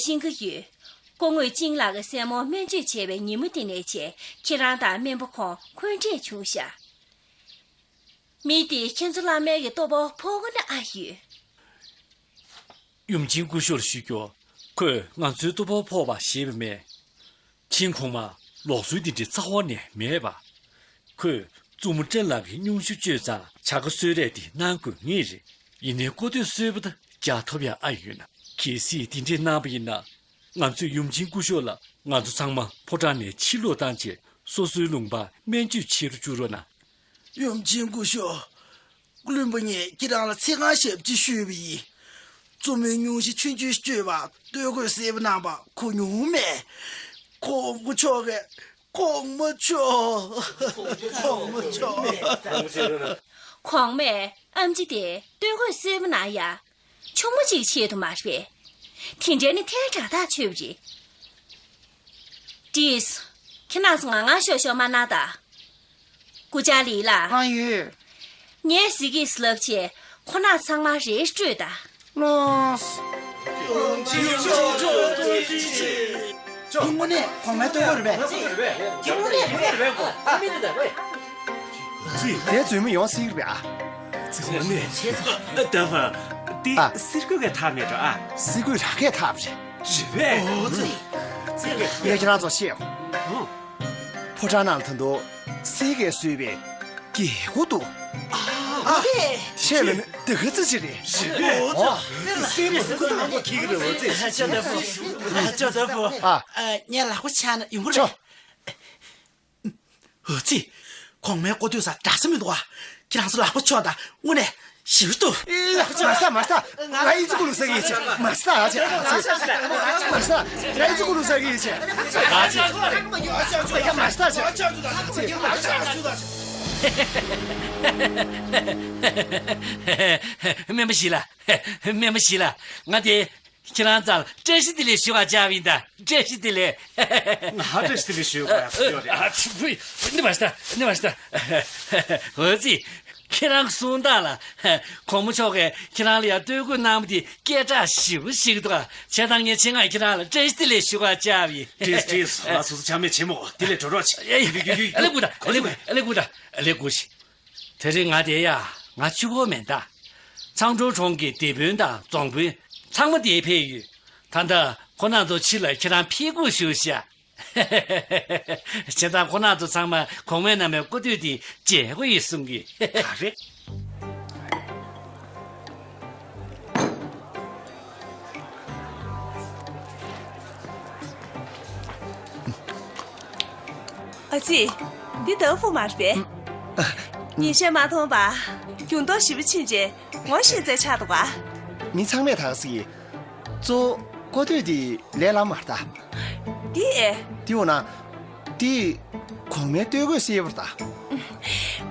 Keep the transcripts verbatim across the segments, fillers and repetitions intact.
ཤེས་ཀྱི་ཡོད། སྐུ་ངོ་ཅིང་ལགས་ཀྱི་སྲས་མོ་སྨན་བཅོས་བྱས་པའི་ཉིན་མོ་དེ་ནས་བྱས་ཁྱེད་རང་དང་སྨན་པ་ཁོང་འཁོན་འགྲས་བྱུང་ཤག་མི་དེས་ཁྱེད་ཚོ་བླ་མའི་གི་ལྟོ་ཕོར་ཕོག་གི་ན་ཨ་ཡོད། ཡུམ་ཆེན་སྐུ་ཞབས་ཞུ་རྒྱུ། ཁོས་ང་ཚོའི་ལྟོ་ཕོར་ཕོག་པ་ཞེས་པ་མེད། ཆིང་གོང་མ་ལོག་སྲོལ་འདི་འདྲའི་རྩ་བ་ནས་མེད་པ། ཁོས་བཙུན་མོ་ཀྲེན་ལགས་ཀྱི་སྙུང་གཞུ་གཅོད་ཙང་བྱ་དགའ་གསོལ་རས་འདི་གནང་དགོས་ངེས་རེད། ཡིན་ནའི་སྐུ་དུས་གསོལ་བ་ད་རྒྱག་ཐུབ་ཡ་ཨ་ཡོད་ན། གལ་སྲིད་འདི་འདྲའི་གནང་པ་ཡིན་ན། ང་ཚོས་ཡུམ་ཆེན་སྐུ་ཞབས་ལ་ང་ཚོ་ཚང་མ་ཕོ་བྲང་ནས་ཕྱིར་ལོག་བཏང་རྗེས་སོ་སོའི་ལུང་པར་སྨན་བཅོས་བྱེད་རུ་བཅུག་རོགས་གནང་། ཡུམ་ཆེན་སྐུ་ཞབས། བློན་པོ་ངས་ཁྱེད་རང་ལ་ཚིག་རྐང་ཞབས་ཕྱི་ཞུས་པ་ཡིན། བཙུན་མོའི་སྙུང་གཞི་ཆུང་ཆུང་གཅོད་པར་སྟོད་གོས་སེར་པོ་གནང་བ་གོ་མྱོང་མེད། གོང་མ་མཆོག་གིས། གོང་མ་མཆོག་གོང་མ་མཆོག་གོང་མས་ཨམ་ཆི་དེ་སྟོད་གོས་སེར་པོ་གནང་ཡ། ཆུང་མ་གཅིག་ཆེད་དུ་མ་རེད་པས། དེ་འདྲ་ནི་ཐལ་དྲགས་ཐག་ཆོད་པ་རེད། ཀྲིས། ཁྱེད་རང་ཚོ་ང་ང་ཤོག་ཤོག་མ་གནང་དང་། སྐུ་བཅར་ལི་ལགས། ང་ཡོད། ངས་གཟིགས་ཀྱིས་ལབ་བྱས་ཁོ་ན་ཚང་མ་རེ་སྤྲོད་དང་། ལོས། དངོས་གནས་གོང་མའི་སྟོད་གོས་རེད་པས། དངོས་གནས་རེད་པས་གོ། ཨ་མི་འདི་ད་རེད། དེ་རྫུན་མ་ཡོང་སྲིད་རེད་པས་ཨ། དངོས་གནས། ད་བ། དེ་ཨ། སེར་གོས་གས་ཐག་མེད་འགྲོ་ཨ། སེར་གོས་རང་གས་ཐག་རེད། རེད་པས། ངས་ཁྱེད་རང་ཚོ་བཤད། ཨོ། ཕོ་བྲང་ནང་ལ་ད་དུང་གསེར་གྱིས་བཟོས་པའི་རྒྱལ་སྒོ་འདུག་ཨ། ཆེ་ལ་ནི་དེ་ག་ཙི་ཅི་རེད། རེད་པས། ཨོ། ཨ། ངས་ལག་པ་འཆང་ན་ཡོང་གི་རེད། ཨོ་ཙི། གོང་མའི་སྐུ་དུས་ས་འདྲ་ས་མི་འདུག་ཨ། ཁྱེད་རང་ཚོ་ལག་པ་ཆོག་ད་དངོས་གནས། ཞིབ་ཏུ། མ་ས་མ་ས། ང་ཨི་ཙི་ཀུ་ལུ་ས་གི་ཆེ། མ་ས་ཨ་ཆེ། མ་ས། ང་ཨི་ཙི་ཀུ་ལུ་ས་གི་ཆེ། ཨ་ཆེ། ཡ་མ་ས་ཆེ། སྨན་པ་ཞིག་ལ། སྨན་པ་ཞིག་ལ། ང་དེ། ཁྱེད་རང་ཚོར་བཀྲ་ཤིས་བདེ་ལེགས་ཞུ་བར་བཅར་བ་ཡིན་ད། བཀྲ་ཤིས་བདེ་ལེགས། ང་ཧ་བཀྲ་ཤིས་བདེ་ལེགས་ཞུ་དགོས་ཡ་ཡོད་རེད། ཨ་ཙི། ཕུ། ནི་མ་ཤི་ད། ནི་མ་ཤི་ད། འོ་ཙི། ཁྱེད་རང་གི་གསུང་སྟངས་ལ། གོང་མ་མཆོག་གིས་ཁྱེད་རང་ལ་ཡ་སྟོད་གོས་གནང་བ་དེ་སྐད་གྲགས་ཞེ་པོ་ཞིག་འདུག་བྱས་ཙང་ངས་ཆེད་མངགས་ཁྱེད་རང་ལ་བཀྲ་ཤིས་བདེ་ལེགས་ཞུ་བར་བཅར་བ་ཡིན། ཀྲིས་ཀྲིས། ང་སོ་སོ་ཆ་མེད་བྱེད་མོ། དེ་ལས་འགྲོ་རོགས་བྱེད། ཡ་ཡ། ཡ་ཡ། ཨ་ལེ་ཀུ་ད། ཨ་ལེ་ཀུ་ད། ཨ་ལེ་ཀུ་ད། ཨ་ལེ་ཀུ་ཤི། དེ་རིང་ང་དེ་ཡ་ང་གཅིག་པོ་མིན་ད། མཚང་སྒྲོན་གྲོང་གི་སྡེ་དཔོན་དང་རྫོང་དཔོན་ཚང་མ་དེར་ཕེབས་ཡོད། ད་ལྟ་ཁོ་རང་ཚོ་ཕྱི་ལ་ཁྱེད་རང་ཕེབས་སྒུག་བཞུགས་ཤག་བྱས་ཙང་ཁོ་རང་ཚོ་ཚང་མ་གོང་མའི་བསྣམས་པའི་སྐུ་དུས་དེ་མཇལ་དགོས་ཡོད་གསུང་གི། ག་རེ། ཨ་ཙི། འདི་ཏཱ་ཧྥུ་མ་རེད་པས། ཉིན་ཤས་མ་མཐོང་བ། འགྱུར་ལྡོག་ཞེ་པོ་ཕྱིན་རྗེས་ངོ་ཤེས་ཚད་ཆགས་འདུག་ག་མི་ཚང་མས་ད་ག་ཟེར་གི། གཙོ་བོ་སྐུ་དུས་འདི་ལས་སླ་མ་རེད་ད། འདི་ཨེ། འདི་འོ་ན། འདི་གོང་མའི་སྟོད་གོས་སེར་པོ་རེད་ད།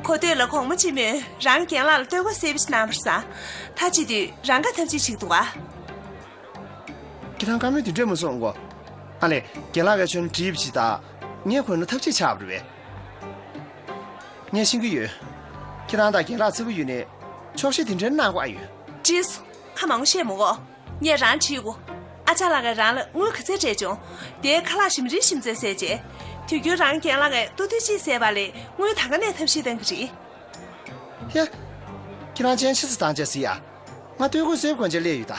གོ་ཐོས་ལ་གོང་མ་ཆེན་མོས་རང་རྒན་ལགས་ལ་སྟོད་གོས་སེར་པོ་ཞིག་གནང་བ་རེད་ས། ད་བྱེད་དུས་རང་དགའ་ཐབས་ཅིག་བྱེད་ཀྱི་འདུག་ག་ཁྱེད་རང་བཀའ་མོལ་དེ་འདྲས་མ་གསུང་གོ། ཨ་ལས། རྒན་ལགས་ཀྱིས་ཁྱོད་ལ་དྲིས་པ་ཅིག་དང་། ངས་གོན་ན་ཐབས་ཤེས་ཆགས་པ་རེད་པས། ངས་ཤེས་ཀྱི་ཡོད། ཁྱེད་རང་དང་རྒན་ལགས་བརྩེ་པོ་ཡོད་ནའི། ཆོག་ཤེས་དེ་འདྲས་གནང་དགོས་ཨ་ཡོད། ཀྲིས། ཁ་མང་པོ་བཤད་མི་དགོས། ངས་རང་དྲིས་གོ། ཨ་ཅག་ལགས་ཀྱིས་རང་ལ་དངུལ་ག་ཚད་སྤྲད་བྱུང་། དེའི་ཁ་ལག་ཞིམ་རིམ་ཞིམ་ཚད་བཟས་རྗེས། དུས་རྒྱུན་རང་རྒན་ལགས་ཀྱི་ལྟོ་ཐུན་གཅིག་བཟས་པ་ལས་དངུལ་ད་ག་ནས་ཐབས་ཤེས་གཏང་གི་རེད། ཧེ། ཁྱེད་རང་ཅན་ཆི་ཟིག་བཏང་བྱས་ཟིག་ཡ། ང་སྟོད་གོས་སེར་པོ་གོན་བྱས་སླེབས་ཡོད་ད།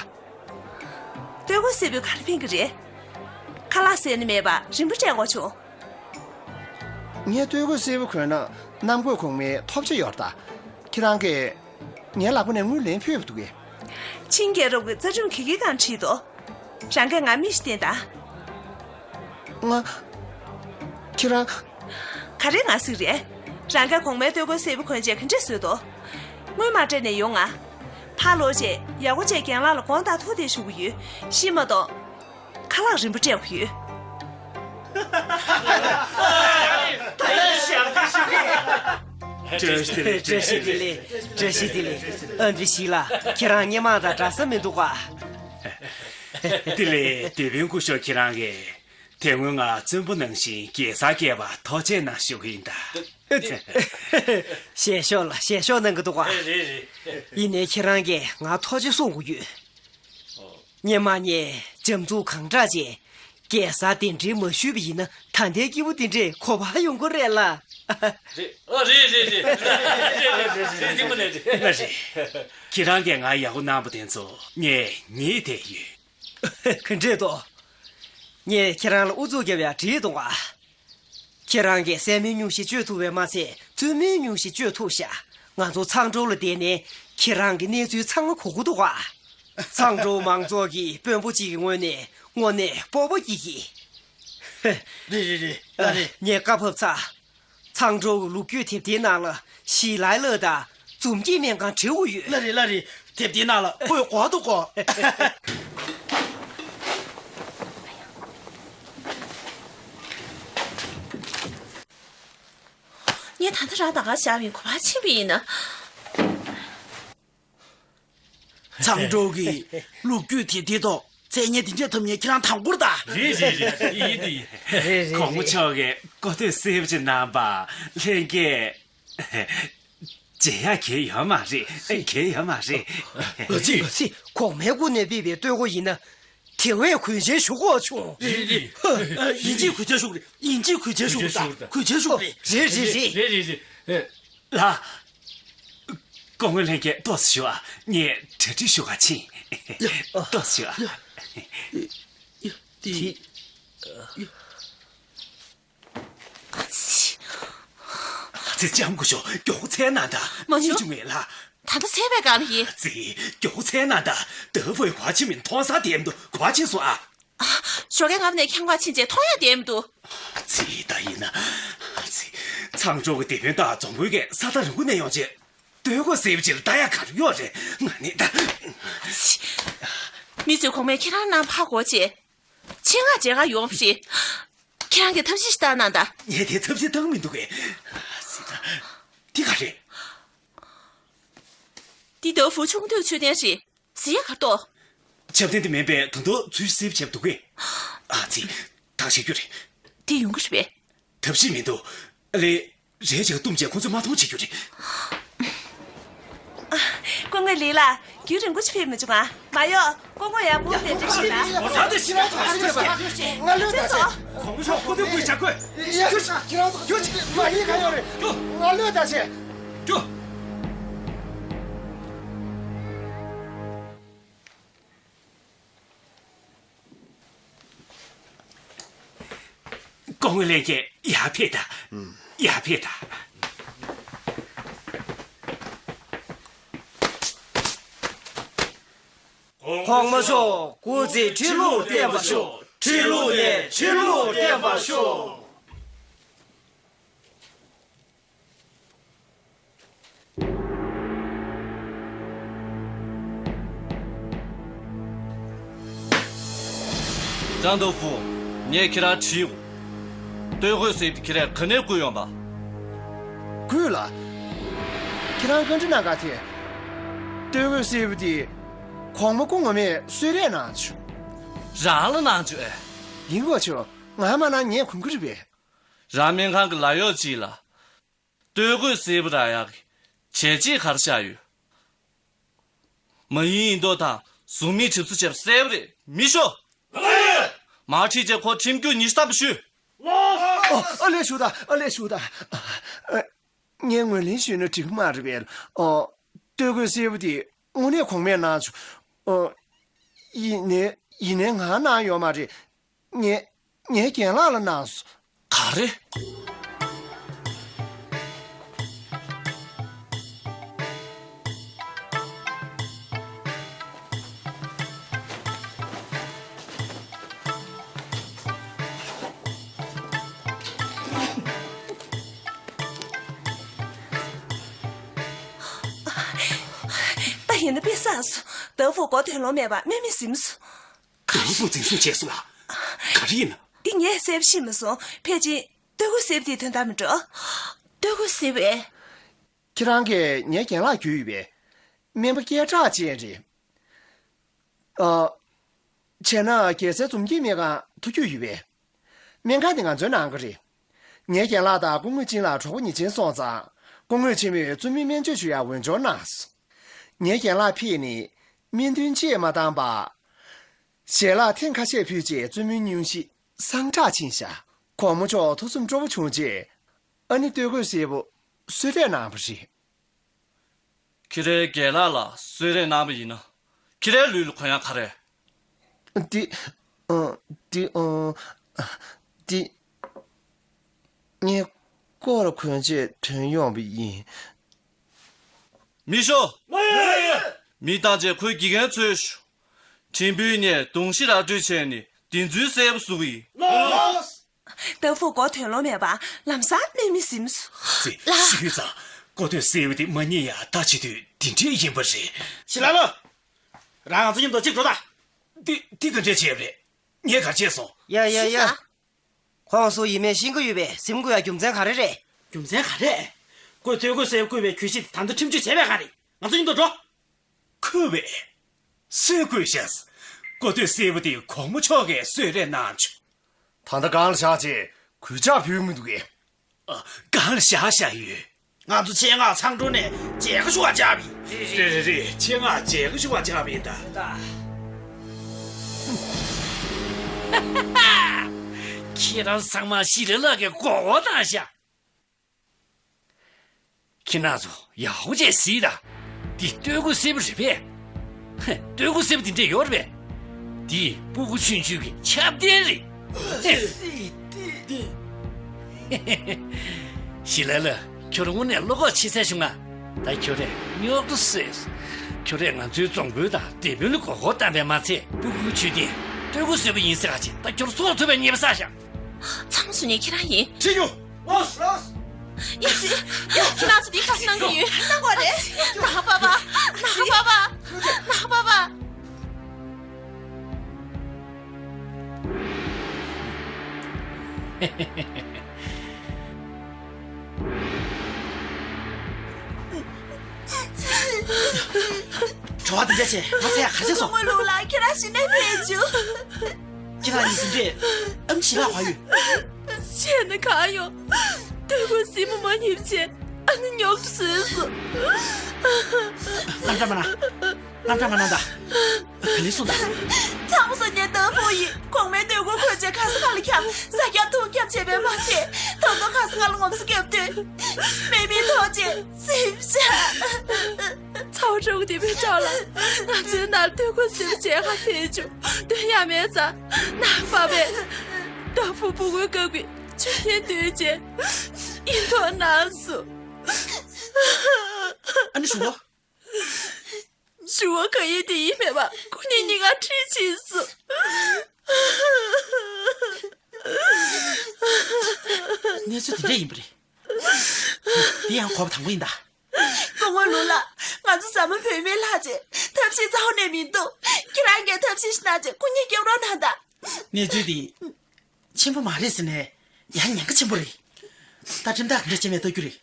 སྟོད་གོས་སེར་པོས་ག་རེ་ཕན་གི་རེད། ཁ་ལག་ཟས་ནི་མེད་པ་རིན་པོ་སྤྲད་དགོས་བྱུང་། ངས་སྟོད་གོས་སེར་པོ་གོན་ན་གནམ་བསྐོས་གོང་མའི་ཐོབ་ཆ་ཡོད་རེད་ད། ཁྱེད་རང་གིས་ངའི་ལག་པ་ནས་དངུལ་ལེན་ཕོད་པ་འདུག་གས། ཆིང་རྒྱལ་རབས་ཀྱི་རྩ་ཁྲིམས་ག་གི་སྒང་ཁྲིད་དོ། རང་གིས་ང་མི་ཞིག་བསྟེན་དང་། ང་། ཁྱེད་རང་། ག་རེ་ང་ཟིག་རེད། རང་གིས་གོང་མའི་སྟོད་གོས་སེར་པོ་གོན་བྱས་ག་འདྲས་བཟོས་དོ། དངུལ་མ་སྤྲད་ནས་ཡོང་ང་། ཕར་ལོག་བྱས་ཡག་པོ་བྱས་རྒན་ལགས་ལ་དགོངས་དག་ཐུགས་དེ་ཞུ་གི་ཡོད། ཤི་མ་གཏོགས། ཁ་ལག་རིན་པོ་སྤྲད་དགོས་ཡོད། བཀྲ་ཤིས་བདེ་ལེགས། བཀྲ་ཤིས་བདེ་ལེགས། བཀྲ་ཤིས་བདེ་ལེགས། ཨ་འདྲི་ཞིག་ལ་ཁྱེད་རང་སྔོན་མ་དང་འདྲ་ས་མི་འདུག་ག་དེ་ལས་སྡེ་དཔོན་སྐུ་ཞབས་ཁྱེད་རང་གིས་དེ་སྔོན་ང་བཙུན་པོ་ནང་བཞིན་རྒྱལ་སར་བསྐྱལ་བར་ཐུགས་རྗེ་གནང་ཞུ་གི་ཡིན་ད། ཞལ་ཤོག་ལ་ཞལ་ཤོག་གནང་གི་འདུག་ག་རེད་རེད། ཡིན་ནའི་ཁྱེད་རང་གིས་ང་ཐུགས་རྗེ་གསུང་དགོས་ཡོད། སྔོན་མ་ངས་ འཇམ་རྩུབ་གང་དྲག་བྱས། རྒྱལ་སར་གདན་འདྲེན་མ་ཞུས་པ་ཡིན་ན་ད་ལྟའི་སྐྱེས་བུ་འདི་འདྲས་གོ་བ་ཡོང་གི་རེད་ལ། རེད། ཨ། རེད་རེད་རེད། རེད་རེད་རེད། ཐུན་མོང་ནས་རེད། ལགས་རེད། ཁྱེད་རང་གིས་ང་ཡག་པོ་གནང་པ་དེ་ཚོ་ངས་ཉེས་བསྡད་ཡོད། ག་འདྲས་འདུག་ངས་ཁྱེད་རང་ལ་ཨུ་ཚུགས་རྒྱབ་ཡག་བྲིས་གཏོང་ཨ། ཁྱེད་རང་གིས་སྲན་མའི་སྙུང་གཞི་གཅོད་ཐུབ་པས་མ་ཚད་བཙུན་མའི་སྙུང་གཞི་གཅོད་ཐུབ་ཤག་ང་ཚོ་མཚང་སྒྲོག་ལ་བསྡད་ནས་ཁྱེད་རང་གི་གནས་ཚུལ་ཚང་མ་གོ་གི་འདུག་ག་ཚང་སྒྲོག་མང་ཚོགས་ཀྱི་དཔོན་པོ་གཅིག་གི་ངོས་ནས་དངོས་གནས་སྤོབས་པ་སྐྱེ་གི། རེད་རེད་རེད། ལགས་རེད། ངས་བཀའ་ཕབ་ཚར། མཚང་སྒྲོག་གི་ལོ་རྒྱུས་དེབ་ཐེར་ནང་ལ་ཞི་ལའི་ལགས་དང་འཛོམས་སྐྱིད་སྨན་ཁང་བྲིས་ཡོད། ལགས་རེད་ལགས་རེད། དེབ་དེའི་ནང་ལ་ཁོས་གོ་འདུག་གོ། ངས་ད་ལྟ་རང་ད་ག་བཞག་པའི་གོ་བ་ཕྱིན་པ་ཡིན་ན། མཚང་སྒྲོག་གི་ལོ་རྒྱུས་དེབ་དེའི་ཐོག་མཚན་སྙན་དེ་འདྲས་ཐོབ་མཁན་ཁྱེད་རང་དང་པོ་རེད་ད། རེད་རེད་རེད། ཡིན་དེ་ཡིན། རེད་རེད། གོང་མ་མཆོག་གིས་གོ་ཐོས་གསལ་པོ་ཅིག་གནང་པ་ལྷན་རྒྱས། བརྗེད་ཡག་གང་ཡོད་མ་རེད། གང་ཡོད་མ་རེད། ཨ་ཙི། ཨ་ཙི། གོང་མའི་སྐུ་ནས་ཕུལ་བའི་སྟོད་གོས་ཡིན་ན། དེ་བས་གོས་ཆེན་ཞུ་དགོས་བྱུང་། རེད་རེད། ཡིན་གཅིག་གོས་ཆེན་ཞུ་གི་རེད། ཡིན་གཅིག་གོས་ཆེན་ཞུ་གི་རེད། གོས་ཆེན་ཞུ་གི་རེད། རེད་རེད་རེད། རེད་རེད་རེད། ལགས། སྐུ་ངོ་ལྷན་རྒྱས་ཏོག་ཙམ་བཞུགས་ཨ། ངས་གྲ་སྒྲིག་ཞུ་ག་ཕྱིན། ཡ། ཏོག་ཙམ་བཞུགས་ཨ། ཡ། ཡ། དེ། ཡ། ཨ་ཙི། ཨ་ཙི། ལྕམ་སྐུ་ཞབས། མགྱོགས་པོ་འཚལ་གནང་དང་། མ་བྱུང་། ཅི་བྱུང་ངེས་ལ། ད་ལྟ་འཚལ་བའི་སྒང་ལ་ཡིན། ཨ་ཙི། མགྱོགས་པོ་འཚལ་གནང་དང་། ད་བོད་ག་པར་ཕྱིན་མིན་མཐོང་ས་བསྡད་མི་འདུག་ག་པར་ཕྱིན་སོང་ཨ། ཨ། ཞོགས་ཀས་ངའི་ནས་ཁྱེད་ག་པར་ཕྱིན་བྱས་མཐོང་ཡག་བསྡད་མི་འདུག་ཨ་ཙི། ད་ཡིན་ན། ཨ་ཙི། མཚང་སྒྲོག་གི་དེད་དཔོན་དང་འཛོམས་དཔོན་གྱིས་ས་ཐག་རིང་པོ་ནས་ཡོང་བྱས། སྟོད་གོས་སེར་པོ་ཅིག་ལ་ལྟ་ཡག་ག་རེ་ཡོད་རེད། ང་ནི་ད། ཨ་ཙི། མི་ཚོས་གོང་མས་ཁྱེད་རང་གནང་ཕར་འགྲོ་བྱས། ཆེད་མངགས་མཇལ་ཁ་ཡོང་བ་རེད། ཁྱེད་རང་གིས་ཐབས་ཤེས་ཤིག་བཏང་གནང་དང་། ངས་དེ་ཐབས་ཤེས་བཏང་མི་འདུག་གས། ཨ་ཙི། ད་འདི་ག་རེད། འདི་ཏོའུ་ཧྥུ་ཆུང་དུས་མཆོད་རྟེན་རེད། ཟེར་ཡག་ག་རེ་འདུག་ཆབ་རྟེན་དེ་མིན་པའི་ད་དུང་ཚུལ་ཤིག་བྱས་པ་འདུག་གས། ཨ་ཙི། ད་བྱེད་རྒྱུ་རེད། དེ་ཡོང་གི་རེད་པས། ཐབས་ཤེས་མི་འདུག་ཨ་ལེ། རེད་བྱས་བཏུམས་བྱས་ཁོ་ཚོས་མ་མཐོང་བྱེད་རྒྱུ་རེད། སྐུ་ངོ་ལི་ལགས། རྒྱུན་རིང་པོ་ཞིག་ཕེབས་མི་བྱུང་ང་། མ་གཡོག་སྐུ་ངོ་ཡག་པོ་གདན་འདྲེན་ཞུས་ལ། ང་ལོས་ད་བྱེད། གོང་མ་མཆོག་ཁོ་ཚོའི་སྐུ་བཞག་གོ། ཁྱེད་རང་ཚོ་མ་ཡིན་ག་ཡོད་རེད། ང་ལོས་ད་བྱེད། སྐུ་ངོ་ལྷན་རྒྱས། ཡར་ཕེབས་དང་། ཡར་ཕེབས་དང་། གོང་མ་མཆོག་སྐུ་ཚེ་ཁྲི་ལོར་བརྟན་པར་ཤོག་ཁྲི་ལོ་ནས་ཁྲི་ལོར་བརྟན་པར་ཤོག་ཀྲང་ཏོ་ཧྥུ། ངས་ཁྱེད་རང་དྲིས་ཡོང་། སྟོད་གོས་སེར་པོ་དེ་ཁྱེད་རང་ག་ནས་བརྐུས་ཡོང་པ། བརྐུས་ལ། ཁྱེད་རང་བཀའ་འདྲི་གནང་ག་དེ། སྟོད་གོས་སེར་པོ་དེ། གོང་མ་སྐུ་ངོ་མས་གསོལ་རས་གནང་བྱུང་། རང་ལ་གནང་བྱུང་ཨེ། ཡིན་དགོས་ཆོག་ང་མ་གནང་ངས་གོ་གི་རེད་པས། རང་སྨན་ཁང་གི་ལཱ་གཡོག་ཅིག་ལ། སྟོད་གོས་སེར་པོ་རག་ཡག་གི་བྱས་རྗེས་ག་རེ་བཞག་ཡོད། མ་ཡིན་ཡིན་མདོག་དང་གཟུགས་མེད་གྲིབ་བསིལ་བྱས་པ་གསལ་པོ་རེད། མི་ཤོག་མར་ཁྲིད་བྱས་ཁོ་ཁྲིམས་བཀོད་ཉིན་ཤས་ཐམ་པ་ཞུས། ཨ་ལས་ཞུ་དང་། ཨ་ལས་ཞུ་དང་། ངས་ངོས་ལེན་ཞུས་ན་འགྲིག་གི་མ་རེད་པས། ཨོ། སྟོད་གོས་སེར་པོ་དེ་དངོས་གནས་གོང་མས་གནང་བྱུང་། ཨོ། ཡིན་ནའི་ཡིན་ནའི་ང་གནང་ཡོད་མ་རེད། ངས་ངའི་རྒན་ལགས་ལ་གནང་སོང་། ག་རེ། ད་ཡིན་ན་དཔེ་བསགས་སོང་། ཏོའུ་ཧྥུ་མགོ་ཐོན་ལོང་མེད་པ་དམན་མི་ཟིན་སོང་། ཏོའུ་ཧྥུ་འཛིན་བཟུང་བྱས་སོང་ལ། ག་རེ་ཡིན་ན། འདི་ངས་གསལ་པོ་ཤེས་མ་སོང་། ཕལ་ཆེར་སྟོད་གོས་སེར་པོ་དེའི་དོན་དག་མི་འགྲོ། སྟོད་གོས་སེར་པོ་ཨེ། ཁྱེད་རང་གིས་ངའི་རྒན་ལགས་བརྒྱུད་ཡོད་པས། སྨན་པ་སྐད་གྲགས་ཅན་རེད། ཨ། བྱས་ན་རྒྱལ་སའི་འཛོམས་སྐྱིད་སྨན་ཁང་ཐུགས་རྒྱུས་ཡོད་པས། སྨན་ཁང་དེ་ང་ཚོའི་ནང་གི་རེད། ངའི་རྒན་ལགས་དང་སྐུ་ངོ་ཅིན་ལགས་གྲོགས་པོ་ཉེ་ཆེན་སོང་ཙང་། སྐུ་ངོ་ཆེན་མོས་བཙུན་མོའི་སྨན་བཅོས་ཞུ་ཡག་འོས་སྦྱོར་གནང་སོང་། ངའི་རྒན་ལགས་ཕེབས་ནས་སྨན་ཐུན་གཅིག་མ་བཏང་བར། ཞལ་ལག་ཐེངས་ཁ་ཤས་ཕུལ་རྗེས་བཙུན་མོའི་སྙུང་གཞི་སངས་དྲག་ཕྱིན་བཞག་གོང་མ་མཆོག་ཐུགས་བསམ་སྤྲོ་པོ་བྱུང་རྗེས། ཨ་ནེ་སྟོད་གོས་སེར་པོ་གསོལ་རས་གནང་བ་རེད། ཁྱེད་རའི་རྒན་ལགས་ལ་གསོལ་རས་གནང་བ་ཡིན་ན། ཁྱེད་རའི་ལུས་ལ་གོན་ཡག་ག་རེ། འདི། ཨ། འདི། ཨ། འདི། ངས་ལྐོག་ལ་གོན་ཆེད་དོན་ཡོང་བ་ཡིན། མི་ཤོག་མི་བཏང་བྱས་ཁོའི་དགེ་རྒན་འཚོལ་ཤོག་དྲིན་འབུལ་ནས་གདོང་བཞི་ར་སྤྲོད་བྱས་ནས་བདེན་རྫུན་གསལ་པོ་བཟོ་གི་ཡིན། ཏ་ཕུ་མགོ་ཐོན་ལོང་མེད་པ་ལམ་སང་སྨན་མི་ཟིན་སོང་། ཙི། ལ། ཤི་ཡུལ་ཙང་མགོ་ཐོན་གསལ་བོ་དེ་མ་རྙེད་ཡ་ད་བྱེད་དུས་འདི་འདྲས་ཡིན་པ་རེད། ཞི་ལ་ལ། རང་ང་ཚོ་མཉམ་དུ་གཅིག་འགྲོ་ད། འདི་འདི་ག་འདྲས་བྱས་པ་རེད། ངས་ག་བྱས་སོང་། ཡ་ཡ་ཡ། ཤི་ས། ཁོང་སུ་ཡིན་མེད་ཤེས་ཀྱི་ཡོད་པས་ཟིན་དགོས་ཡ་རྒྱུ་མཚན་ག་རེ་རེད། རྒྱུ་མཚན་ག་རེ། ཁོས་སྟོད་གོས་སེར་པོ་བཀོད་པའི་གྱོད་གཞི་དེ་ད་ལྟ་ཁྲིམས་གཅོད་བྱས་པས་ག་རེད། ང་ཚོ་མཉམ་དུ་འགྲོ། ཁོས་པས། སུས་བཀོད་ཤག་མགོ་ཐོད་སེར་པོ་དེ་གོང་མ་མཆོག་གིས་གསོལ་རས་གནང་བྱུང་། ད་ལྟ་སྒང་ལ་བཞག་རྗེས་གུས་ཕྱག་ཕུལ་མི་འདུག་གས། ཨ། སྒང་ལ་བཞག་བཞག་ཡོད། ང་ཚོ་ཆེད་མངགས་ཚང་དྲུང་ནས་མཇལ་ཁ་ཞུ་བར་བཅར་བ་ཡིན། རེད་རེད་རེད། ཆེད་མངགས་མཇལ་ཁ་ཞུ་བར་བཅར་བ་ཡིན་ད། ཁྱེད་རང་ཚང་མ་ཞི་ལི་ལགས་ཀྱི་མགོ་སྐོར་བཏང་ཤག་ཁྱེད་རང་ཚོ་ཡག་པོ་བྱས་གཟིགས་དང་། འདི་སྟོད་གོས་སེར་པོ་རེད་པས། ཧེ། སྟོད་གོས་སེར་པོ་འདི་འདྲས་ཡོད་རེད་པས། འདི་སྤུ་གུ་ཆུང་ཆུང་གི་ཆབ་གདན་རེད། ཧེ། ཞི་ལི་ལགས། ཁྱོད་རང་དངོས་གནས་བློ་ཁོག་ཆེ་ས་བྱུང་ང་། ད་ཁྱོད་རང་རྙོག་དྲ་བཟོས། ཁྱོད་རང་ང་ཚོའི་རྫོང་དཔོན་དང་སྡེ་དཔོན་ལ་མགོ་སྐོར་བཏང་བས་མ་ཚད་སྤུ་གུ་ཆུང་དུས་སྟོད་གོས་སེར་པོ་ཡིན་ཟེར་ག་ཅིག་ད་ཁྱོད་སྲོག་ཐོབ་པའི་ཉེས་པ་བསགས་ཤག་ཚང་མ་བཟོ་མཁན་ཁྱེད་རང་ཡིན། ཁྲིད་རྒྱུ། ལོས། ལོས། ཡ་ཙི། ཡ། ཁྱེད་རང་ཚོ་འདི་ག་རེ་གནང་གི་ཡོད། གནང་དགོས་རེད། ནང་པ་པ། ནང་པ་པ། ནང་པ་པ། བྲོ་བ་འདི་འདྲ་བྱས་ང་ཚོ་ཡ་ག་ཚོད་སོང་། དངོས་ལུགས་ལ་ཁྱེད་རང་ཤི་ནས་ཕེབས་བྱུང་། ཁྱེད་རང་གཉིས་འདི་འདྲས་ཨམ་ཆི་ལ་བ་ཡོད། བཤད་ན་གང་ཡོང་། སྟོད་གོས་སེར་པོ་མ་རྙེད་བྱས་ཨ་ནི་རྙོག་དྲ་བཟོས་སོང་། རྣམ་གྲངས་མ་གནང་། རྣམ་གྲངས་མ་གནང་ད། ག་ལེ་སོང་ད། ཚང་མ་བཟོ་མཁན་ཏ་ཕུ་ཡིན། གོང་མའི་སྟོད་གོས་གོན་བྱས་ག་ས་ག་ལ་འཁྱམས། ས་སྐྱ་ཐུག་འཁྱམས་བྱས་པས་མ་ཚད་ད་དུང་ག་ས་ག་ལ་ངོམ་སོ་རྒྱབ་དུས་མེ་མེ་ཐོག་བྱས་སེམས་ཤ། ཚ་བ་སྤྲོ་གི་དེ་བས་དྲག་ལ། ང་ཚོའི་ནང་སྟོད་གོས་སེར་པོ་བྱས་ཁ་ཕེབས་བྱུང་། སྟོན་ཡ་མེད་ཙང་ནང་པ་པས་ཏ་ཕུ་སྤུ་གུའི་སྐབས་ཀྱི་མཆོད་རྟེན་བཏོན་བྱས་ཡིད་འཕྲོག་གནང་སོང་། ཨ་ནི་ཞུ་བ། ཞུ་བ་ག་ཡེ་དེ་ཡིན་མེད་པ་ཁོ་གཉིས་གཉིས་ཀ་ཁྲིད་ཕྱིན་སོང་། གནས་ཚུལ་དེ་འདྲ་ཡིན་པ་རེད། འདི་ཡང་གོ་བ་དང་པོ་ཡིན་ད། སྐུ་ངོ་ལུང་ལགས། ང་ཚོ་ཟ་མ་བོད་མི་ལྷག་ཅེས་ཐབས་ཤེས་རྩ་བ་ནས་མི་འདུག་ཁྱེད་རང་གིས་ཐབས་ཤེས་ཤིག་གནང་ཅེས་སྐུ་ཉིད་སྐྱོབ་རོགས་གནང་དང་། གནས་ཚུལ་འདི་ཆེན་པོ་མ་རེད་ཟེར་ནས་ཡང་ཉེན་ཁ་ཆེན་པོ་རེད། ད་ཁྲིམས་ཐག་ག་འདྲ་བྱས་ནས་གཏོང་རྒྱུ་རེད།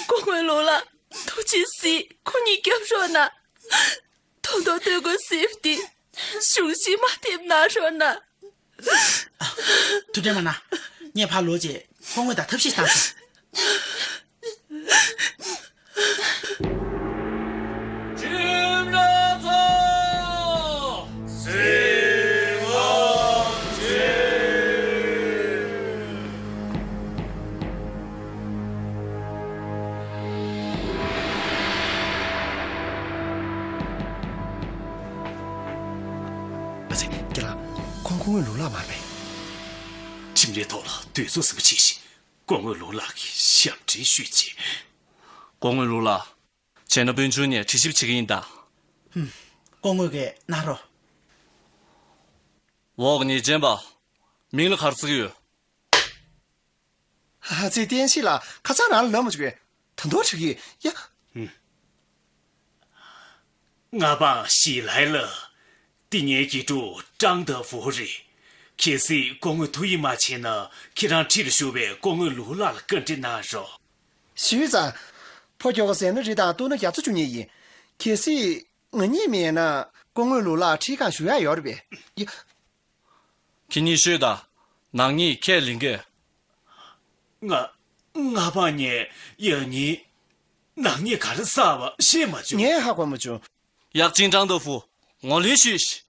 སྐུ་ངོ་ལུང་ལགས། ཐུགས་རྗེ་གཟིགས། ཁོ་གཉིས་སྐྱོབ་རོགས་གནང་། ད་དུང་སྟོད་གོས་སེར་པོ་དེ་གཞུང་བཞེས་མ་ཐེབས་གནང་རོགས་གནང་། ཐུགས་ཁྲལ་མ་གནང་། ངས་ཕར་ལོག་རྗེས་སྐུ་ངོ་དང་ཐབས་ཤེས་བཏང་སོང་། ཁྲིམས་ར་ཚོ། གཟིགས་ངོ་ཆེ། ཨ་ཙི། རྒན་ལགས། ཁོང་སྐུ་ངོ་ལུང་ལགས་མ་རེད་པས། ཁྲིམས་རའི་ཐོག་ལ་དུས་ཚོད་ཟིན་པ་བྱེད་ཞིག་སྐུ་ངོ་ལུང་ལགས་ཀྱིས་ཞབས་འདྲེན་ཞུས་རྗེས། སྐུ་ངོ་ལུང་ལགས། བྱས་ན་དཔོན་ཆུང་ནས་དྲི་ཞིབ་བྱེད་ཀྱི་ཡིན་ད། ཧུམ། སྐུ་ངོ་གིས་གནང་རོགས། འོག་ཉེས་ཅན་པ། མིང་ལ་ག་རེ་བརྩི་གི་ཡོད། ཨ་ཙི། བསྟན་ཤེས་ལགས། ཁ་སང་རང་ལ་ལབ་མ་བྱུང་བས། ད་དུང་དྲི་གི་ཡ། ཧུམ། ང་པང་ཞི་ལའི་ལ། འདི་ངའི་དགེ་ཕྲུག་ཀྲང་ཏེ་ཧྥུ་རེད། གལ་སྲིད་སྐུ་ངོས་ཐུགས་ཡིད་མ་ཆེས་ན་ཁྱེད་རང་འཁྲིས་ལ་བཞུགས་པའི་སྐུ་ངོ་ལུའུ་ལགས་ལ་བཀའ་འདྲི་གནང་རོགས། ཞུས་ཙང་། ཕོ་ཁྱོ་ག་ཟས་སྣ་རིགས་དང་བཏུང་སྣ་བརྒྱ་རྩ་བཅུ་གཉིས་ཡིན། གལ་སྲིད་ང་གཉིས་མེད་ན་སྐུ་ངོ་ལུའུ་ལགས་འཁྲིས་སྒང་བཞུགས་ཡག་ཡོད་རེད་པས། ཡ། ཁྱེད་གཉིས་ཤོད་དང་། ནག་ཉེས་ཁས་ལེན་གས། ང་། ང་པང་ཉིད་ཡང་ཉིད་ནག་ཉེས་ག་རེ་བསགས་པ་ཤེས་མ་བྱུང་། ངས་ཧ་གོ་མ་བྱུང་། ཡག་ཅིང་ཀྲང་ཏེ་ཧྥུ། ངོས་ལེན་ཞུས་ཤིག་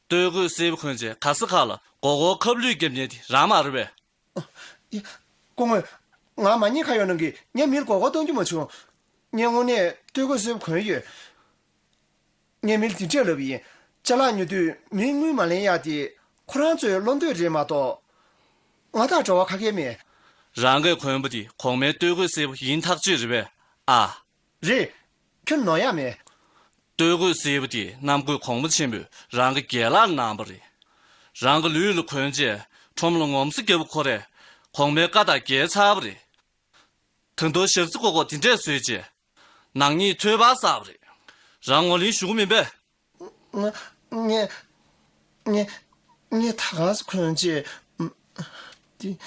སྟོད་གོས་སེར་པོ་གོན་བྱས་ག་ས་ག་ལ་མགོ་སྐོར་ཁབ་ལུད་བརྒྱབ་མཁན་དེ་རང་མ་རེད་པས། ཨ། ཡ། སྐུ་ངོ། ང་མ་ཉེས་ཁ་གཡོག་གནང་གིས་ངས་མི་ལ་མགོ་སྐོར་གཏོང་རྒྱུ་མ་བྱུང་། ངས་དངོས་གནས་སྟོད་གོས་སེར་པོ་གོན་ཡོད། ངས་མི་ལ་འདི་འདྲས་ལབ་ཡིན། ཅ་ལག་ཉོ་དུས་མིའི་དངུལ་མ་ལེན་ཡག་དེ་ཁོ་རང་ཚོའི་བློ་འདོད་རེད་མ་གཏོགས། ང་དང་འབྲེལ་བ་ག་གེ་མེད། རང་གིས་གོན་པ་དེ་གོང་མའི་སྟོད་གོས་སེར་པོ་ཡིན་ཐག་ཆོད་རེད་པས། ཨ། རེད། ཁྱོད་ནོར་ཡག་མེད། སྟོད་གོས་སེར་པོ་དེ་གནམ་བསྐོས་གོང་མ་ཆེན་པོས་རང་གི་རྒན་ལགས་གནང་པ་རེད། རང་གི་ལུས་ལ་གོན་རྗེས་ཁྲོམ་ལ་ངོམ་སོ་རྒྱབ་པ་ཁོ་རས་གོང་མའི་བཀའ་དང་འགལ་ཚར་བ་རེད། ད་དུང་ཞག་རྩི་མགོ་སྐོར་དེ་འདྲས་བཟོས་རྗེས་ནག་ཉེས་ཐོལ་པར་བསགས་པ་རེད། རང་ངོས་ལེན་ཞུ་གི་མིན་པས། ང་ངས་ངས་ངས་ད་ག་སེ་གོན་རྗེས། ཨམ། དེ།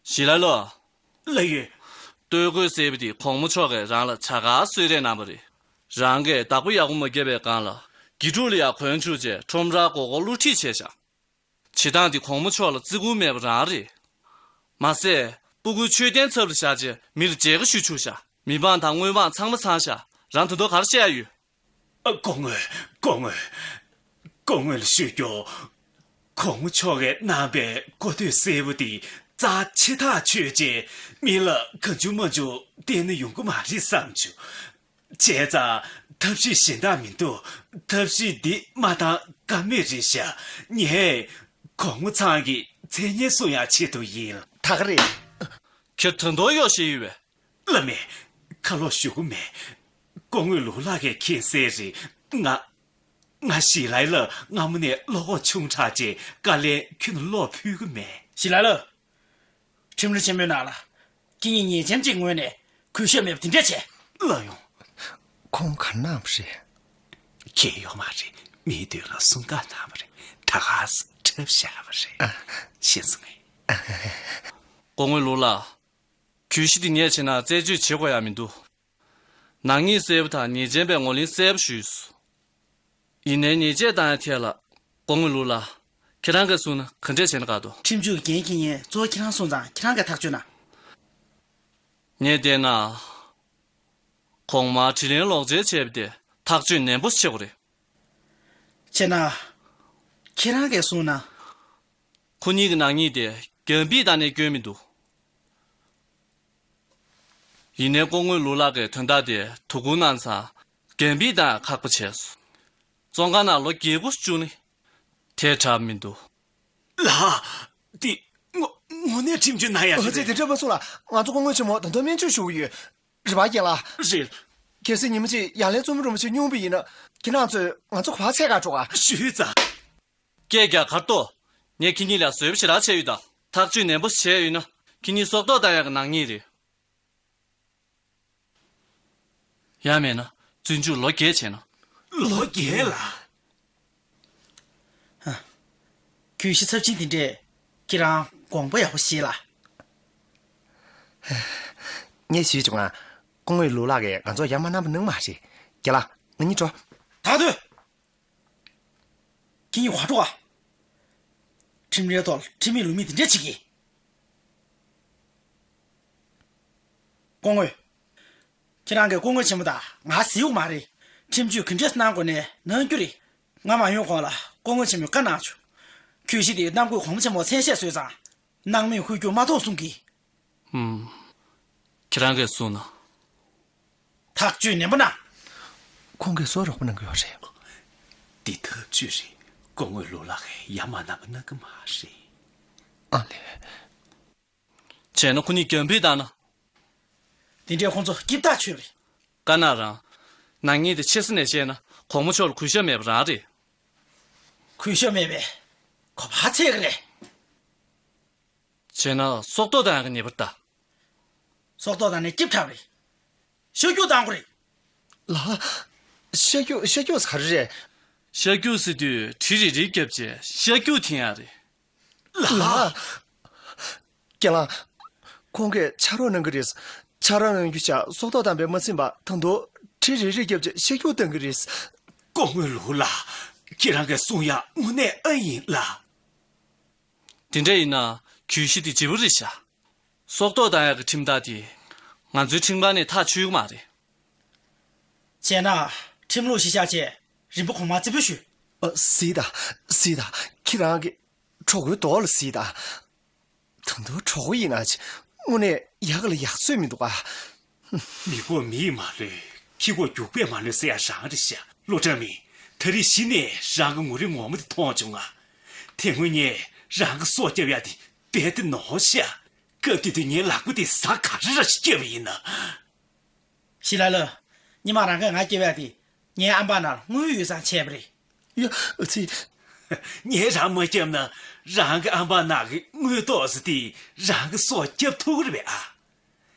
ཞི་ལའི་ལོ། ལགས་ཡོད། སྟོད་གོས་སེར་པོ་དེ་གོང་མ་མཆོག་གིས་རང་ལ་བྱ་དགའ་གསོལ་རས་གནང་བ་རེད། རང་གིས་བདག་པོ་ཡག་པོ་མ་བརྒྱབ་པའི་སྒང་ལ་དགེ་ཕྲུག་ལ་ཡང་གོན་བཅུག་རྗེས་ཁྲོམ་རར་མགོ་སྐོར་བསླུ་ཁྲིད་བྱས་ཤག་བྱེད་སྟངས་འདི་གོང་མ་མཆོག་ལ་བརྩི་བཀུར་མེད་པ་རང་རེད། མ་ཟད་སྤུ་གུའི་མཆོད་རྟེན་ཚབ་ལ་བཞག་རྗེས་མི་ལ་མཇལ་ཁ་ཞུ་བཅུག་ཤག་མི་དབང་དང་དངུལ་དབང་ཚང་མ་ཚང་ཤག་རང་ད་དུང་ག་རེ་བཤད་ཡ་ཡོད། ཨ། སྐུ་ངོ། སྐུ་ངོ། སྐུ་ངོ་ལ་ཞུ་རྒྱུ། གོང་མ་མཆོག་གིས་གནང་པའི་གོ་ཐོས་གསལ་པོ་དེ་རྩ་ཆེ་ཐག་ཆོད་ཅེས་མི་ལ་གང་བྱུང་མང་བྱུང་བསྟན་ན་ཡོང་གི་མ་རེད་བསམ་བྱུང་། བྱས་ཙང་ཐབས་ཤེས་གཞན་དག་མི་འདུག་ཐབས་ཤེས་འདི་མ་བཏང་ཀ་མེད་རེད་ཤག་ངས་གོང་མ་ཚང་གི་མཚན་སྙན་སྲུང་ཡག་ཆེད་དུ་ཡིན། ད་ག་རེད། ཁྱེད་ད་དུང་གཡོག་བཤད་ཡོད་པས། བླ་མས། ཁ་ལོག་ཞུ་གི་མེད། སྐུ་ངོ་ལུའུ་ལགས་ཀྱིས་མཁྱེན་གསལ་རེད། ང་། ང་ཞི་ལའི་ལ་སྔ་མོ་ནས་བློ་ཁོག་ཆུང་དྲགས་བྱས་བཀའ་ལན་ཁྱོན་ནས་སློག་ཕོད་ཀྱི་མེད། ཞི་ལའི་ལ། ཁྲིམས་ར་ཆེན་མོའི་ནང་ལ་ཁྱེད་གཉིས་ཉེས་ཅན་གཅིག་ངོས་ནས་གུས་ཞབས་མེད་པ་དེ་འདྲ་བྱས། ལགས་ཡོང་། ཁོང་ག་རེ་གནང་བ་རེད། གལ་ཡོད་མ་རེད། མིའི་དོན་ལ་སྲུང་བཀའ་གནང་བ་རེད། ད་ག་སེ་འཁྲབ་བཞག་པ་རེད། ཤེས་སོང་ངས། སྐུ་ངོ་ལུའུ་ལགས། གུས་ཞབས་དེ་ངས་བྱས་ན་རྩད་གཅོད་བྱེད་དགོས་ཡ་མི་འདུག་ནག་ཉེས་གསལ་པོ་དང་ཉེས་ཅན་པའི་ངོས་ལེན་གསལ་པོ་ཞུས་སོང་། ཡིན་ནའི་ཉེས་ཆད་བཏང་ཡ་ཐད་ལ་སྐུ་ངོ་ལུའུ་ལགས། ཁྱེད་རང་གིས་གསུངས་ན་ག་འདྲས་བྱས་ན་དགའ་འདུག་ཁྲིམས་གཅོད་འགན་འཁྱེར་མཁན་གཙོ་བོ་ཁྱེད་རང་སོང་ཙང་ཁྱེད་རང་གིས་ཐག་གཅོད་གནང་། ངས་བལྟས་ན། གོང་མར་དྲིན་ལན་ལོག་འཇལ་བྱས་པ་དེ་ཐག་གཅོད་ནན་པོ་བྱེད་དགོས་རེད། བྱས་ན། ཁྱེད་རང་གིས་གསུངས་ན། ཁོ་གཉིས་ཀྱི་ནག་ཉེས་དེ་རྒྱ་བིས་བཏང་ནའི་སྐྱོན་མི་འདུག་ཡིན་ནའི་སྐུ་ངོ་ལུའུ་ལགས་ཀྱིས་དོན་དག་དེ་དོ་ཁུར་གནང་ཙང་རྒྱ་བིས་བཏང་ཡ་ཁག་པོ་བྱས་སོང་། བཙོན་ཁང་ནང་ལོ་བརྒྱད་དགུ་བཅུག་ནའི་དེ་འདྲ་མི་འདུག་ལགས། དེ་དངོས་དངོས་གནས་ཁྲིམས་གཅོད་གནང་ཡ་ཨ་ཙི། རེད། དེ་འདྲ་མ་གསུང་ལ། ང་ཚོ་སྐུ་ངོ་ཆེན་མོ་ད་དུང་སྨན་བཅོས་ཞུ་གི་ཡོད། རེད་པ་རྒན་ལགས། རེད། གལ་སྲིད་ཉི་མ་གཅིག་ཡར་ལངས་བཙུན་མོ་རིན་པོ་ཆེ་སྙུང་པ་ཡིན་ན། ཁྱེད་རང་ཚོས་ང་ཚོ་ག་པར་འཚོལ་ག་འགྲོ་ག་ཞུས་ཙང་། སྐད་རྒྱག་གར་ལྟོས། ངས་ཁྱེད་གཉིས་ལ་བཟོད་པ་ཞེ་དྲག་བྱས་ཡོད་ད། ཐག་གཅོད་ནན་པོ་བྱས་ཡོད་ན་ཁྱེད་གཉིས་སྲོག་ཐོག་བཏང་ཡག་གི་ནག་ཉེས་རེད། ཡང་མེད་ན་བཙོན་འཇུག་ལོ་བརྒྱད་བྱས་ན། ལོ་བརྒྱད་ལ། ཧ། གུས་ཞབས་ཚབས་ཆེན་དེ་འདྲས་ཁྱེད་རང་དགོངས་པ་ཡག་པོ་བཞེས་ལ། ངས་ཞུས་བྱུང་ང་། སྐུ་ངོ་ལུའུ་ལགས་ཀྱིས་ང་ཚོར་ཡ་མ་བསྣམས་པ་གནང་མ་རེད། རྒན་ལགས། ང་གཉིས་འགྲོ། ད་སྡོད། ཁྱེད་གཉིས་ག་པར་འགྲོ་ག་ཁྲིམས་རའི་ཐོག་ལ་ཁྲིམས་མེད་ལུགས་མེད་དེ་འདྲས་བྱེད་ཀྱི། སྐུ་ངོ། ཁྱེད་རང་གིས་སྐུ་ངོ་ཆེན་མོ་དང་ང་ཟེར་དགོས་མ་རེད། ཁྲིམས་གཅོད་ག་འདྲས་གནང་དགོས་ནའི་གནང་རྒྱུ་རེད། ང་མ་ཡོང་གོང་ལ་སྐུ་ངོ་ཆེན་མོས་བཀའ་གནང་བྱུང་། གུས་ཞབས་དེ་གནམ་བསྐོས་གོང་མ་ཆེན་མོར་མཚན་ཤས་བཟོས་ཙང་། སྣང་མེད་ཧུར་རྒྱུག་མ་གཏོགས་གསུང་གི། ཨུམ། ཁྱེད་རང་གིས་གསུངས་ན། ཐག་གཅོད་ནན་པོ་གནང་། ཁོང་གིས་སུ་རོགས་པ་གནང་གི་ཡོད་རེད། འདི་ཐབས་ཇུས་རེད། སྐུ་ངོ་ལུའུ་ལགས་ཀྱིས་ཡ་མ་བསྣམས་པ་གནང་གི་མ་རེད། ཨ་ལས། བྱས་ན་ཁོ་གཉིས་རྒྱ་བིས་བཏང་ན། དེ་འདྲས་ཁོང་ཚོ་སྐྱིད་ཐག་ཆོད་རེད། དཀར་ནག་རང་། ནག་ཉེས་དེ་ཆེ་ས་ནས་བཤད་ན་གོང་མ་མཆོག་ལ་གུས་ཞབས་མེད་པ་རང་རེད། གུས་ཞབས་མེད་པས་ག་པར་འཚོལ་གི་རེད། བྱས་ན་སྲོག་ཐོག་བཏང་ཡག་གི་ཉེས་པ་རེད་ད། སྲོག་ཐོག་བཏང་ནས་སྐྱིད་ཐག་རེད། ཤ་རྒྱུག་བཏང་དགོས་རེད། ལགས། ཤ་རྒྱུག་ཤ་རྒྱུག་ཟེར་ག་རེ་རེད། ཤ་རྒྱུག་ཟེར་དུས་གྲི་རིལ་རིལ་བརྒྱབ་བྱས་ཤ་རྒྱུག་འཐེན་ཡག་རེད། ལགས། རྒན་ལགས། ཁོང་གིས་ཕྱག་རོགས་གནང་གི་རེད། ཕྱག་རོགས་གནང་རྒྱུའི་ཆེད་སྲོག་ཐོག་བཏང་པས་མ་ཚིམ་པར་ད་དུང་གྲི་རིལ་རིལ་བརྒྱབ་བྱས་ཤ་རྒྱུག་བཏང་གི་རེད། སྐུ་ངོ་ལུའུ་ལགས། ཁྱེད་རང་གིས་གསུང་ཡག་དངོས་གནས་ཨེ་ཡིན་ལགས། དེ་འདྲ་ཡིན་ན་གུས་ཞབས་དེ་བརྗེ་པོ་རེད་ཤག་སྲོག་ཐོག་བཏང་ཡག་གི་ཁྲིམས་ཐག་དེ་ང་ཚོའི་ཁྲིམས་ཁང་ནས་ཐག་ཆོད་ཀྱི་མ་རེད། བྱས་ན་ཁྲིམས་ལུགས་གཞི་བཞག་བྱས་ རིན་པོ་གོང་མ་རྩེ་ཕུད་ཞུ། ཨ། གཟིགས་དང་། གཟིགས་དང་། ཁྱེད་རང་གི་གྲོགས་པོའི་མདོག་ལ་གཟིགས་དང་། ད་དུང་གྲོགས་པོ་ཡིན་ན་ཅི། དངོས་གནས་ཡག་ག་ལ་ཡག་ཚོད་མི་འདུག་ག། མི་ཁོག་མི་ཡིས་མ་ལྷོད། ཁྱི་ཁོག་རྒྱུག་པས་མ་ལྷོད་ཟེར་ཡ་རང་རེད་ཤག། ཀླུ་བཀྲ་མི། ད་རེས་གཞི་ནས་རང་གི་ངོ་རིས་ངོ་མ་དེ་མཐོང་བྱུང་ང་། དེ་སྔོན་ངས་རང་གི་སྲོག་སྐྱབས་ཡ་དེ་རྦད་དེ་ནོར་ཤག། སྐབས་དེ་དུས་ངའི་ལག་པ་དེ་གཟའ་ག་རེ་ར་ཞིག་སྐྱོབ་པ་ཡིན་ན། ཞི་ལ་ལ། ཉི་མ་རང་གིས་ང་སྐྱོབ་ཡ་དེ། ངའི་ཨམ་པ་ནང་དངུལ་ཡོད་ཙང་བྱས་པ་རེད། ཡ། ཨ་ཙི། ངས་རང་མ་སྐྱོབ་ན་རང་གི་ཨམ་པ་ནང་གི་དངུལ་ཏོག་ཙམ་དེས་རང་གི་སྲོག་སྐྱོབ་ཐུབ་ཀྱི་རེད་པས་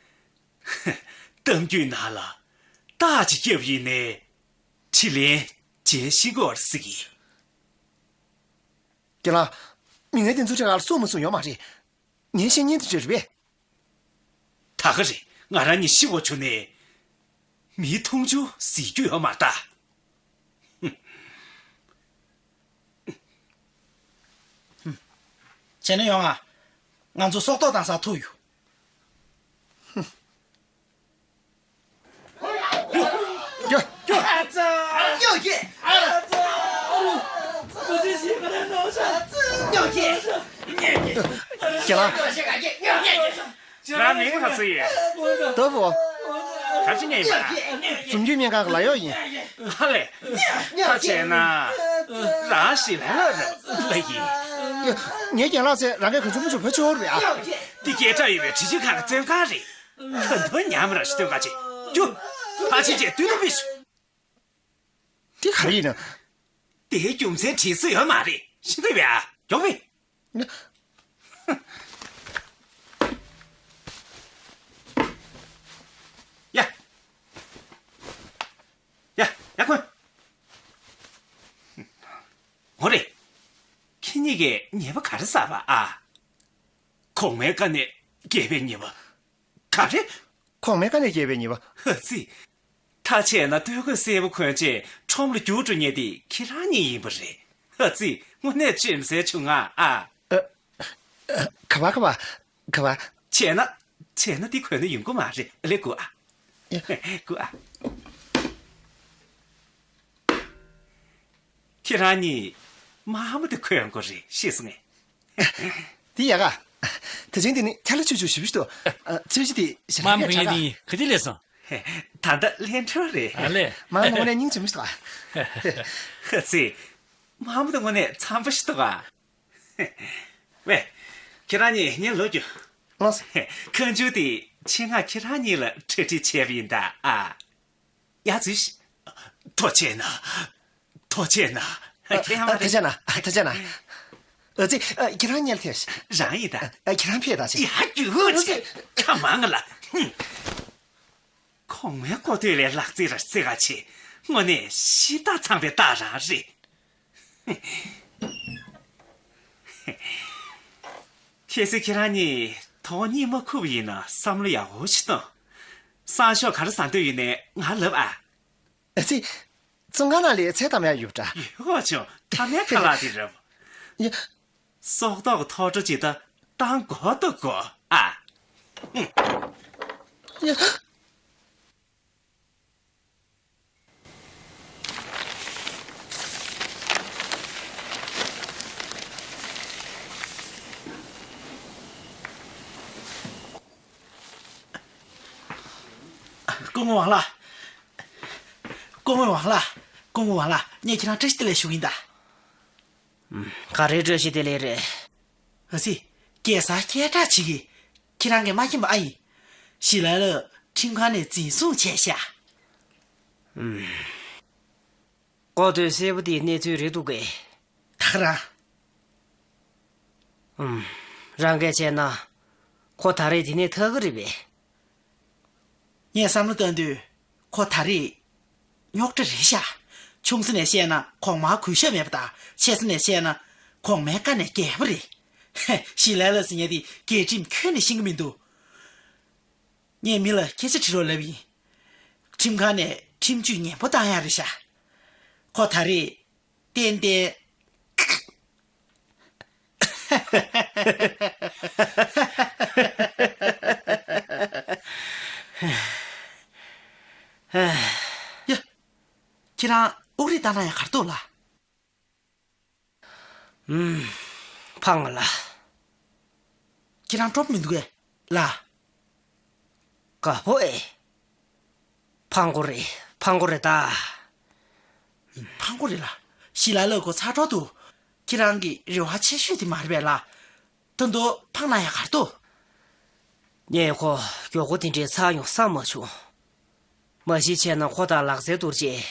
ཨ། གཏམ་རྒྱུད་ནང་ལ་རྟགས་ཅིག་བརྒྱབ་ཡིན་ནའི་དྲིན་ལན་འཇལ་ཤེས་ཀྱི་ཡོད་རེད་ཟེར་གི། རྒན་ལགས། མི་ངན་དེ་ཚོ་ཁྲིམས་ཁང་ལ་སོང་མ་སོང་ཡོད་མ་རེད། ངས་བཤད་མཁན་དེ་འདྲ་རེད་པས། ད་ག་རེད། ང་རང་གཉིས་ཤི་བ་བྱུང་ནའི་མིའི་མཐོང་ཆུང་གཟིགས་རྒྱུ་ཡོད་མ་རེད་ད། བྱས་ན་ཡོང་ང་། ང་ཚོ་སྲོག་ཐོག་བཏང་སར་ཐུག་ཡོད། ཡ། ཡ། ཨ་ཙི། ཉོ་ཁྱེད། ཨ་ཙི། ཉོ་ཁྱེད། རྒན་ལགས། ང་མིང་ལྷ་ས་ཡིན། ལྟ་བུ། ག་ཅི་ཉན་ཡིན་པ། འཛོམས་རྒྱུ་སྨན་ཁང་གི་ལག་གཡོག་ཡིན། ཨ་ལས། ད་བྱས་ན། རང་ཞི་ལའི་ལགས་རེད་ལ་ཡིན། ཡ། ངའི་རྒན་ལགས་ཚེ་རང་གི་ག་ཆུང་མ་ཆུང་བུ་ཆོག་རེད་ཨ། འདི་སྐད་གྲགས་ཡོད་པའི་འཕྲུལ་ཆས་ཁང་གི་བཙོན་ཁང་རེད། ད་དུང་ཉམས་ར་ཞིག་སྟོན་ག་ཅིག་རྒྱུ། ཕ་ཆེ་ཆེ་དུས་དུ་པི་ཤུ། འདི་ག་རེ་ཡིན་ན། དེའི་རྒྱུ་མཚན་དྲིས་སུ་ཡོད་མ་རེད། ཤི་འདོད་པས་ཨ། མགྱོགས་པོས། ཡ། ཡ། ཡ་ཁོ། འོ་རེད། ཁྱེད་གཉིས་ཀས་ཉེས་པ་ག་རེ་བསགས་པ་ཨ། གོང་མའི་བཀའ་ནས་རྒྱལ་པོའི་ཉེས་པ། ག་རེ། གོང་མའི་བཀའ་ནས་རྒྱལ་པོའི་ཉེས་པ། ཧ་ཙི། ད་བྱས་ན་སྟོད་གོས་སེར་པོ་གོན་བྱས་ཁྲོམ་ལ་རྒྱུགས་འགྲོ་མཁན་དེ་ཁྱེད་རང་གཉིས་ཡིན་པ་རེད། ཨ་ཙི། དངོས་གནས་ཅི་མི་ཟེར་བྱུང་ང་ཨ། ཨ། ཨ། ག་བ་ག་བ། ག་བ། བྱས་ན། བྱས་ན་འདི་གོན་ན་ཡོང་གི་མ་རེད་ལེ། སྒུག་ཨ། ཡ། སྒུག་ཨ། ཁྱེད་རང་གཉིས་དམར་མོ་དེ་གོན་དགོས་རེད། ཤེས་སོང་ངས། འདི་ཡག་ག། དེ་ཅན་དེ་ནི་ཁྱ་ལ་ཆུ་ཆུ་ཞིབ་ཞིབ་ཏུ། ཨ། ཚོས་གཞི་དེ་ཞག་མ་ག་མོ་ཡ་དྲག་ག། ནི་ག་དེ་ལས་སོང་། ད་ལྟ་ལྷན་འཕྲོ་རེད། ཨ་ལས། མ་མོ་ནས་སྙིང་རྗེ་མོ་ཞིག་འདུག་ག། ཧ་ཙི། མ་མོ་དེ་དངོས་གནས་འཚམ་པོ་ཞིག་འདུག་ག། ཝེ། ཁྱེད་རང་གཉིས་ཉན་ལོ་རྒྱུ། ལགས་སོ། ཁ་མཆུ་དེ་ཆེད་མངགས་ཁྱེད་རང་གཉིས་ལ་གྲ་སྒྲིག་བྱས་པ་ཡིན་ད་ཨ། ཡ་ཙི་ཤི། ཐུགས་རྗེ་གནང་། ཐུགས་རྗེ་གནང་། ཨ། ཁྱེད་ཡང་མ་རེད། ཐུགས་རྗེ་གནང་། ཐུགས་རྗེ་གནང་། ཨ་ཙི། ཨ། ཁྱེད་རང་གཉིས་ལ་ཐེབས། རང་ཡིན་ད། ཨ། ཁྱེད་རང་ཕེབས་དང་ཅི། ཡ་རྒྱུ་ཅི། ཁ་མང་ལ། ཧུམ། གོང་མའི་སྐུ་སྟོད་ལས་ལག་རྩེད་ར་རྩེ་ག་ཆེ། དངོས་གནས་ཤི་རྟགས་ཚང་པའི་རྟགས་རང་རེད། གལ་སྲིད་ཁྱེད་རང་གཉིས་དོ་སྣང་མ་ཁུར་བ་ཡིན་ན་བསམ་བློ་ཡག་པོ་ཞིག་གཏོང་། སང་ཞོགས་ག་རེ་ཟ་འདོད་ཡོད་ནའི་ང་ལབ་ཨ། ཨ་ཙི། བཙོན་ཁང་ནང་ལ་ཚལ་བཏབ་ཡག་ཡོད་པ་འདྲ། ཡོད་ཆོག་ཐ་མའི་ཁ་ལག་དེ་རེད། ཡ། སྲོག་ཐོག་གི་ཐོག་འགྲོ་ཅིག་ད་བཏང་དགོས་ད་དགོས་ཨ། ཡ། སྐུ་ངོ་ཝང་ལགས། སྐུ་ངོ་ཝང་ལགས། སྐུ་ངོ་ཝང་ལགས། ངས་ཁྱེད་རང་བཀྲ་ཤིས་བདེ་ལེགས་ཞུ་གི་ཡིན་ད། ག་རེ་བཀྲ་ཤིས་བདེ་ལེགས་རེད། ཨ་ཙི། རྒྱལ་སར་སྐད་གྲགས་ཆེ་གི། ཁྱེད་རང་གིས་མ་མཁྱེན་པ་ཨ་ཡིན། ཞི་ལ་ལ་ཁྲིམས་ཁང་ནས་འཛིན་བཟུང་བྱས་ཤག། ཨུམ། སྐུ་སྟོད་སེར་པོ་དེའི་གནས་ཚུལ་རེད་འདུག་གས། ད་ག་རང་། ཨུམ། རང་གིས་བྱས་ན། ཁོ་ད་རེས་དེ་ནས་ཐར་གི་རེད་པས། ངས་བསམ་བློ་བཏང་དུས། ཁོ་ད་རེས་རྙོག་དྲ་རེད་ཤག། ཆུང་ས་ནས་བཤད་ན་གོང་མར་གུས་ཞབས་མེད་པ་དང་། ཆེ་ས་ནས་བཤད་ན་གོང་མའི་བཀའ་ནས་རྒྱལ་པོ་རེད། ཞི་ལ་ལ་ཟེར་མཁན་དེ་རྒྱལ་ཁྲིམས་ཁྱོན་ནས་ཤེས་ཀྱི་མི་འདུག། ངས་མི་ལ་སྐད་ཆ་དྲི་རོགས་ལབ་ཡིན། ཁྲིམས་ཁང་ནས་ཁྲིམས་གཅོད་ངན་པོ་བཏང་ཡག་རེད་ཤག། ཁོ་ད་རེས་ཏན་ཏན། ཡ། ཁྱེད་རང་དབུགས་རིང་ ལྟ་ན་ཡང་གར་འདུག་ལགས། ཨུམ། ཕངས་ལ། ཁྱེད་རང་སྤྲོ་པོ་མི་འདུག་གས་ལགས། དགའ་པོ་ཨེ། ཕངས་པོ་རེད། ཕངས་པོ་རེད་ད། ཕངས་པོ་རེད་ལགས། ཞི་ལ་ལ་གོ་ཚ་འགྲོ་འདུག་ཁྱེད་རང་གི་རེ་བ་ཆེ་ཤོས་དེ་མ་རེད་པས་ལགས། ད་དུང་ཕངས་ན་ཡང་གར་འདུག་ངས་ཁོ་མགྱོགས་པོ་དེ་འདྲའི་ཚར་ཡོང་བསམ་མ་བྱུང་། མ་གཞི་བྱས་ན་ཁོ་དང་ལག་རྩལ་བསྡུར་རྗེས།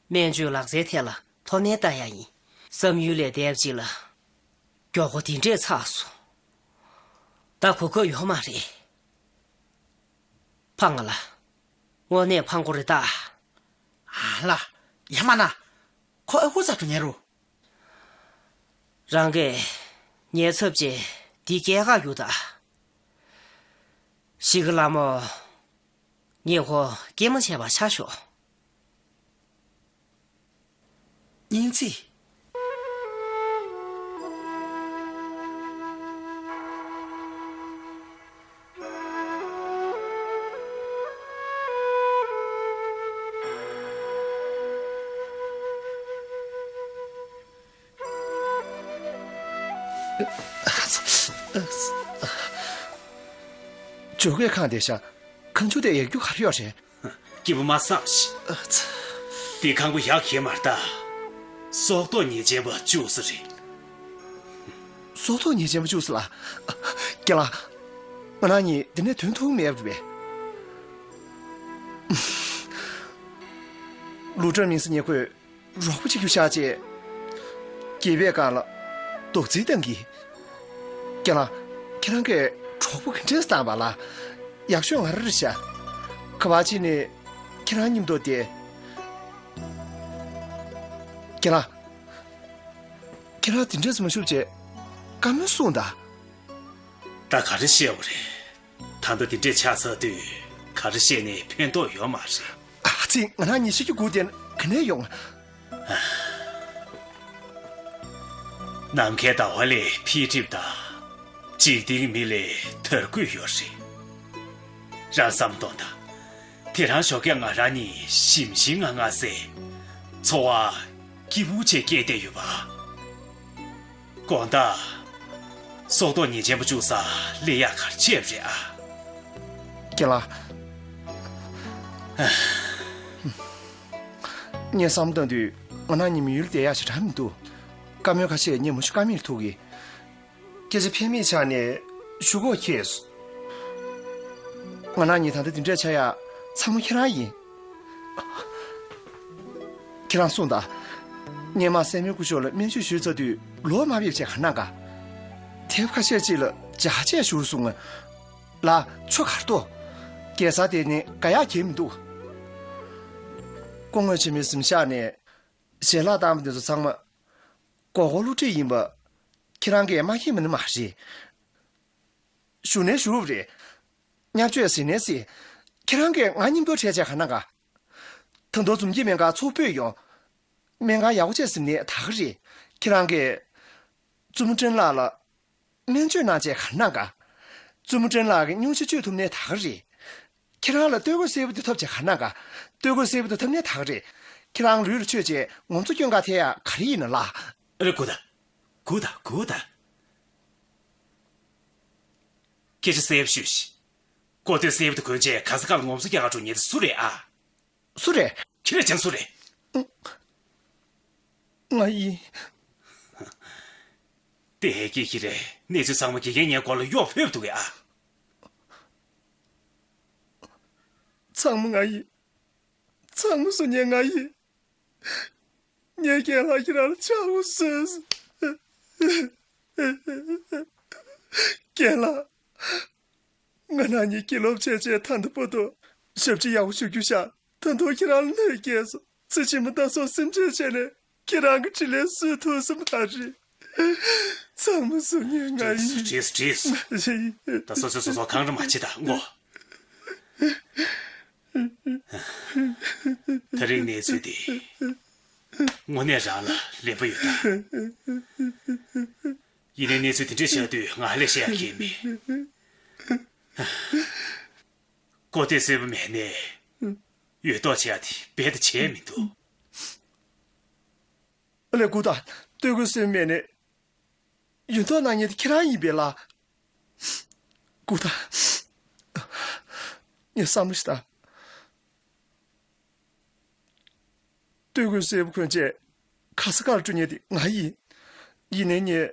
སྨན་བཅོས་ལག་རྩལ་ཐད་ལ་མཐོ་གནས་ལྟ་ཡ་ཡིན། བསམ་ཡུལ་ལས་འདས་པ་ཅིག་ལ། མགྱོགས་པོ་དེ་འདྲས་ཚར་སོང་། ད་གོ་སྐབས་ཡོད་མ་རེད། ཕངས་ལ། དངོས་གནས་ཕངས་པོ་རེད་ད། ཨ་ལ། ཡ་མ་ན། ཁོ་ཨ་ཁུ་ཚ་འགྲོ་ཉེ་རུ། རང་གིས་ཉེས་ཚབས་ཅན་འདི་སྐྱེལ་ག་རྒྱུགས་ད། ཞི་གི་ལ་མོ། ངས་ཁོ་སྐྱེལ་མ་བྱས་པ་ཆ་ཞོག་སྙིང་རྗེ། ཇོ་གས་ཁང་དེ་ཤ་ཁང་ཆུ་དེ་ཡར་རྒྱུག་གར་ཡོད་རེད། སྐྱིད་པོ་མ་བསགས་ཤིག་ཨ་ཙི། དེ་ཁང་པ་ཡག་གི་མ་རེད་ད། སྲོག་ཐོག་ཉེས་ཅན་པ་བཅུག་ས་རེད། སྲོག་ཐོག་ཉེས་ཅན་པ་བཅུག་ས་ལ། རྒན་ལགས། ང་རང་གཉིས་འདི་ནས་ཐོན་ཐུབ་མེད་པ་རེད་པས། ལུའུ་ཀྲང་མིང་སྲིང་ཉེ་ཁོས་རོགས་པ་བྱེད་རྒྱུ་བཞག་བྱས། སྐྱེས་པའི་སྒང་ལ་རྡོག་རྫིས་བཏང་གི། རྒན་ལགས། ཁྱེད་རང་གིས་གྲོགས་པོ་ག་འདྲས་བཏང་བ་ལ། ཡག་ཤོས་ང་རང་རེད་ཤག་ག་བ་ཅིག་ནས་ཁྱེད་རང་མཉམ་དུ་བསྡད། རྒན་ལགས། ཁྱེད་རང་དེ་འདྲས་མ་ཤུབ་བྱས་བཀའ་མོལ་གསུངས་དང་། ད་ག་རེ་བཤད་པ་རེད། ད་ལྟ་དེ་འདྲས་ཆགས་ཚར་དུས་ག་རེ་བཤད་ནས་ཕན་ཐོགས་ཡོད་མ་རེད། ཨ་ཙི། ང་རང་ཉིད་ཤི་རྒྱུ་སྒུག་བསྡད་ན་ག་ནས་ཡོང་། ནམ་མཁའི་ཟླ་བ་ལས་འཕེལ་འགྲིབ་དང་། འཇིག་རྟེན་མི་ལས་དར་རྒུད་ཡོད་རེད། རང་བསམ་གཏོང་དང་། དེ་རང་ཞོགས་ཀས་ང་རང་གཉིས་ཞིམ་ཞིམ་ངང་ངང་བསད། འཚོ་བ་སྐྱིད་པོ་བྱས་སྐྱེལ་བསྡད་ཡོད་པ། དགོང་དག་སྲོག་ཐོག་ཉེས་ཅན་པ་བཅུག་ས་སླེབས་ཡག་ག་རེ་བྱས་པ་རེད་ཨ། རྒན་ལགས། ངས་བསམ་བཏང་དུས་ང་རང་གཉིས་མི་ཡུལ་བསྡད་ཡག་ཞེ་དྲག་མི་འདུག་བཀའ་མོལ་ཁ་ཤས་ངས་མ་ཞུ་ཀ་མེད་ཐུག་གི། སྐད་ཆ་ཕན་མེད་ཆགས་ནས་ཞུ་དགོས་ཁེལ་སོང་། ང་རང་གཉིས་ད་ལྟ་འདི་འདྲས་ཆགས་ཡག་ཚང་མ་ཁྱེད་རང་ཡིན། ཁྱེད་རང་གསུངས་དང་། སྔོན་མ་སྲས་མོའི་སྐུ་ཞབས་ལ་སྨན་བཅོས་ཞུས་ཚར་དུས་ལོག་མ་ཕེབས་བྱས་ག་ན་ག་དེབ་ཁ་ཤས་ཅིག་ལ་ཇག་བྱས་བཞུར་སོང་ང་། ལགས་ཆོག་གར་ཏོ། རྒྱལ་ས་དེ་ནི་དགའ་ཡག་གང་ཡང་མི་འདུག་སྐུ་ངོ་ཆེན་མོའི་གཟིམ་ཤག་ནས་ཞལ་ལག་བཏང་བ་དེ་ཚོ་ཚང་མ་མགོ་སྐོར་བསླུ་བྲིད་ཡིན་པ་ཁྱེད་རང་གིས་མ་མཁྱེན་པ་ནི་མ་རེད། ཞུ་ནས་ཞུ་རུབ་རེད། བརྙས་བཅོས་ཟིན་ནས་ཟིན། ཁྱེད་རང་གིས་ང་མཉམ་དུ་བྲལ་བྱས་ག་ན་ག་ད་དུང་འཛོམས་སྐྱིད་སྨན་ཁང་ཚུར་སྤོས་ཡོང་། སྨན་ཁང་ཡག་པོ་བྱས་ཟིན་ནས་ད་ག་རེད། ཁྱེད་རང་གིས་བཙུན་མོ་ཀྲེན་ལགས་ལ་སྨན་བཅོས་གནང་བྱས་ག་ན་ག་བཙུན་མོ་ཀྲེན་ལགས་ཀྱི་སྙུང་གཞི་བཅོས་ཐུབ་ནས་ད་ག་རེད། ཁྱེད་རང་ལ་སྟོད་གོས་སེར་པོ་དེ་ཐོབ་བྱས་ག་ན་ག་སྟོད་གོས་སེར་པོ་དེ་ཐོབ་ནས་ད་ག་རེད། ཁྱེད་རང་ལུས་ལ་མཆོད་བྱས་ངོམ་སོ་སྐྱོན་ག་ཐེ་ཡག་ག་རེ་ཡིན་ན་ལ། ཨ་ལེ་སྒུག་ད། སྒུག་ད་སྒུག་ད། སྐད་ཆ་གསལ་པོ་ཤོད་ཤིག་སྐོར་སྟོད་སེར་པོ་དེ་གོན་བྱས་ག་ས་ག་ལ་ངོམ་སོ་རྒྱག་ག་འགྲོ་མཁན་དེ་སུ་རེད་ཨ། སུ་རེད། ཁྱེད་རང་ཅང་སུ་རེད། ང་ཡིན། དེ་ཧེ་ཀི་ཁི་རེད། གནས་ཚུལ་ཚང་མ་དགེ་རྒན་ངའི་མགོ་ལ་གཡོག་ཕོབ་འདུག་གས་ཨ། ཚང་མ་ང་ཡིན། ཚང་མ་སུ་ཉན་ང་ཡིན། ངས་རྒན་ལགས་ཁྱེད་རང་ལ་ཆག་སྒོ་བཟོས། རྒན་ལགས། ང་རང་གཉིས་དགེ་སློབ་བྱས་བྱས་ད་ལྟ་བར་དུ་ཞབས་ཕྱི་ཡག་པོ་ཞུ་རྒྱུ་ཤག་ད་དུང་ཁྱེད་རང་ལ་གནོད་སྐྱེལ་སོང་། ཚེ་ཕྱི་མ་ད་སོ་སེམས་ཁྲལ་བྱས་ནས་ཁྱེད་རང་གི་དྲིན་ལན་གཟོད་ཐུབ་ས་མ་རེད། ཚང་མ་སུ་ཉན་ང་ཡིན། བྲིས་བྲིས། ད་སོ་སོས་སོ་སོ་གང་རུ་མ་བྱེད་ད་ངོ་། ད་རིང་གནས་ཚུལ་འདི་དངོས་གནས་རང་ལ་ལན་པ་ཡོད་ད། ཡིན་ནའི་གནས་ཚུལ་དེ་འདྲས་བཤད་དུས་ང་ལས་བཤད་ཡག་གང་ཡང་མེད། སྐོར་སྟོད་སེར་པོ་མེད་ནས་འོས་གཏོགས་བྱེད་ཡག་དེ་རྦད་དེ་བྱས་མི་འདུག་ལགས། སྐུ་ཐང་། སྟོད་གོས་སེར་པོ་མེད་ནས་ཡོད་མདོག་གནང་མཁན་དེ་ཁྱེད་རང་ཡིན་པས་ལགས། སྐུ་ཐང་། ངས་བསམ་བློ་ཞིག་བཏང་། སྟོད་གོས་སེར་པོ་གོན་བྱས་ག་ས་ག་ལ་འགྲོ་མཁན་དེ་ང་ཡིན། ཡིན་ནའི་ངས་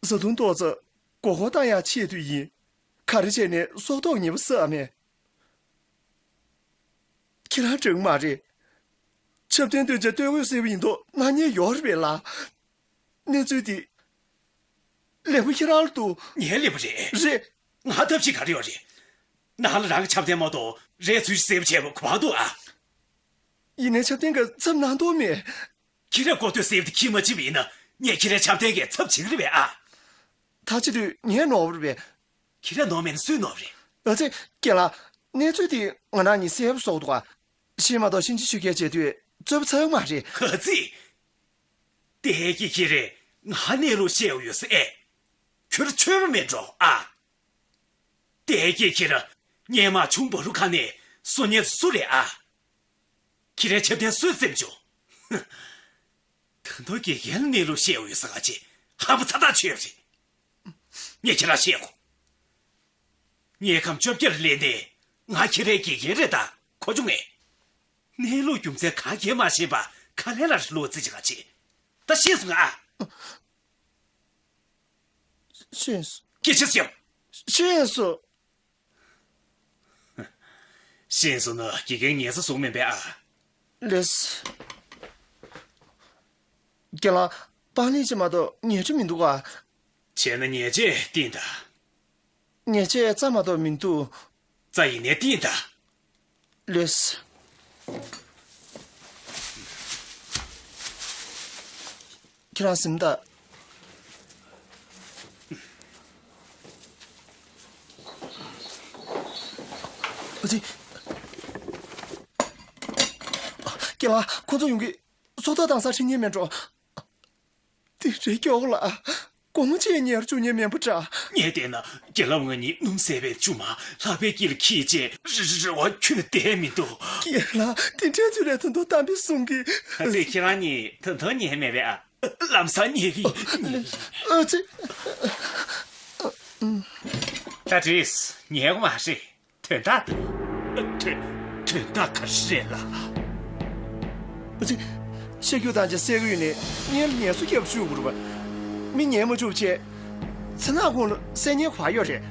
བཟའ་བཏུང་ཏོག་ཙམ་མགོ་སྐོར་བཏང་ཡག་ཆེད་དུ་ཡིན། ག་རེ་བྱས་ནས་སྲོག་ཐོག་ཉེས་པ་བསགས་མེད། ཁྱེད་རང་འདྲ་གི་མ་རེད། ཆབ་གདན་སྟོན་བྱས་སྟོད་གོས་སེར་པོ་ཡིན་མདོག་གནང་མཁན་ཡོད་རེད་པས་ལགས། གནས་ཚུལ་འདི་ལན་པོ་ཁྱེད་རང་ལ་འདུག་ངའི་ལན་པོ་རེད། རེད། ང་ཐབས་ཤེས་ག་རེ་ཡོད་རེད། ནང་ལ་རང་གི་ཆབ་གདན་མ་གཏོགས་རས་ཚུལ་ཞིག་སེར་པོ་བྱས་པ་ག་པར་འདུག་ཨ། ཡིན་ནའི་ཆབ་གདན་གྱི་ཚབ་གནང་དོན་མེད། ཁྱེད་རས་ཀོ་ཐོས་སེ་བ་དེ་ཁྱེར་མ་བྱིན་པ་ཡིན་ན་ངས་ཁྱེད་རའི་ཆབ་གདན་གྱི་ཚབ་བྱེད་ཀྱི་རེད་པས་ཨ། ད་བྱེད་དུས་ངས་ནོར་བ་རེད་པས། ཁྱེད་རས་ནོར་མེད་ན་སུས་ནོར་བ་རེད། ཨ་ཙི། རྒན་ལགས། གནས་ཚུལ་དེ་ང་རང་གཉིས་གསལ་པོ་བཟོ་འདུག་ག་གཞན་མ་གཏོགས་གཤིན་རྗེ་ཆོས་རྒྱལ་བྱེད་དུས་རྩོད་པ་ཚར་མ་རེད། ཨ་ཙི། དེ་གི་ཁྱེད་རས་ང་གནས་ལུགས་བཤད་ཡོད་ཟེར་ཨེ། ཁྱོད་ཆོས་པ་མེད་འགྲོ་ཨ། དེ་གི་ཁྱེད་ར་སྔོན་མ་ཆུང་བ་རུ་ཁ་ནས་སུ་ཉེ་སུ་རེད་ཨ། ཁྱེད་རའི་ཆབ་གདན་སུས་བཙེམ་བྱུང་། ད་དུང་དགེ་རྒན་ལ་གནས་ལུགས་བཤད་ཡོད་ས་ག་ཅི་ཧམ་པ་ཚ་ཐག་ཆོད་རེད། ངས་ཁྱེད་རང་བཤད་གོ། དངོས་ཁམས་བཅོ་བརྒྱད་ལ་སླེབས་ནས་ང་ཁྱེད་རའི་དགེ་རྒན་རེད་ད་གོ་བྱུང་ངས། གནས་ལུགས་རྒྱུ་མཚན་ག་གེ་མ་ཤེས་པ་ག་ལེ་ལ་ལོ་ཙི་ཅི་ག་ཅི། ད་ཤེས་སོང་ཨ། ཤེས་སོང་། སྐད་ཆ་སེམས། ཤེས་སོང་། ཤེས་སོང་ན་དགེ་རྒན་ཉལ་ས་བཟོ་མིན་པས་ཨ། ལེས། རྒན་ལགས། པང་ལེབ་ཅིག་མ་གཏོགས་ཉལ་ཁྲི་མི་འདུག་ག་བྱས་ན་ཉལ་ཆས་བསྟན་དང་། ཉལ་ཆས་རྩྭ་མ་གཏོགས་མི་འདུག་རྩྭ་ཡིན་ནའི་བསྟན་དང་། ལེས། ཁྱེད་རང་གཟིམ་དང་། ཨ་ཙི། རྒན་ལགས། ཁོ་ཚོ་ཡོང་གི། སོ་ཐོག་བཏང་ས་ཁྲིད་ཉན་མེད་འགྲོ། དེ་རེད་སྐྱོ་གོ་ལ། དགོང་མོ་ཅིག་ཉལ་བཅུག་ཉན་མེད་པ་འདྲ། ངས་བལྟས་ན་རྒན་ལགས་ང་གཉིས་སྣུམ་ཟད་པའི་ཆུ་མ་ལྷགས་པའི་དཀྱིལ་ལ་འཁྱིལ་བྱས་རི་རི་རི་བ་ཁྱོན་ནས་བསྡད་མི་འདུག་རྒན་ལགས། དེ་འདྲའི་ཚུལ་ལས་ད་དུང་གཏམ་དཔེ་གསུང་གི། ཨ་ཙི། ཁྱེད་རང་གཉིས་ད་དུང་ཉལ་མེད་པས་ཨ། ལམ་སང་ཉལ་གི་ཡིན། ཨ་ཙི། ད་བྲིས། ཉལ་གོ་མ་རེད། དོན་དག་འདུག་དོན་དོན་དག་ག་རེ་རེད་ལགས། ཨ་ཙི། ཤ་ཁྱུག་བཏང་བྱས་བསད་ཀྱི་ཡོད་ནའི་སྔོན་ལ་ཉལ་ས་རྒྱབ་བཅུག་དགོས་རེད་པ། མི་ཉལ་མ་བཅུག་བྱས། མཚན་ནག་ཁོང་ལ་བསད་ཉལ་ག་པར་ཡོད་རེད།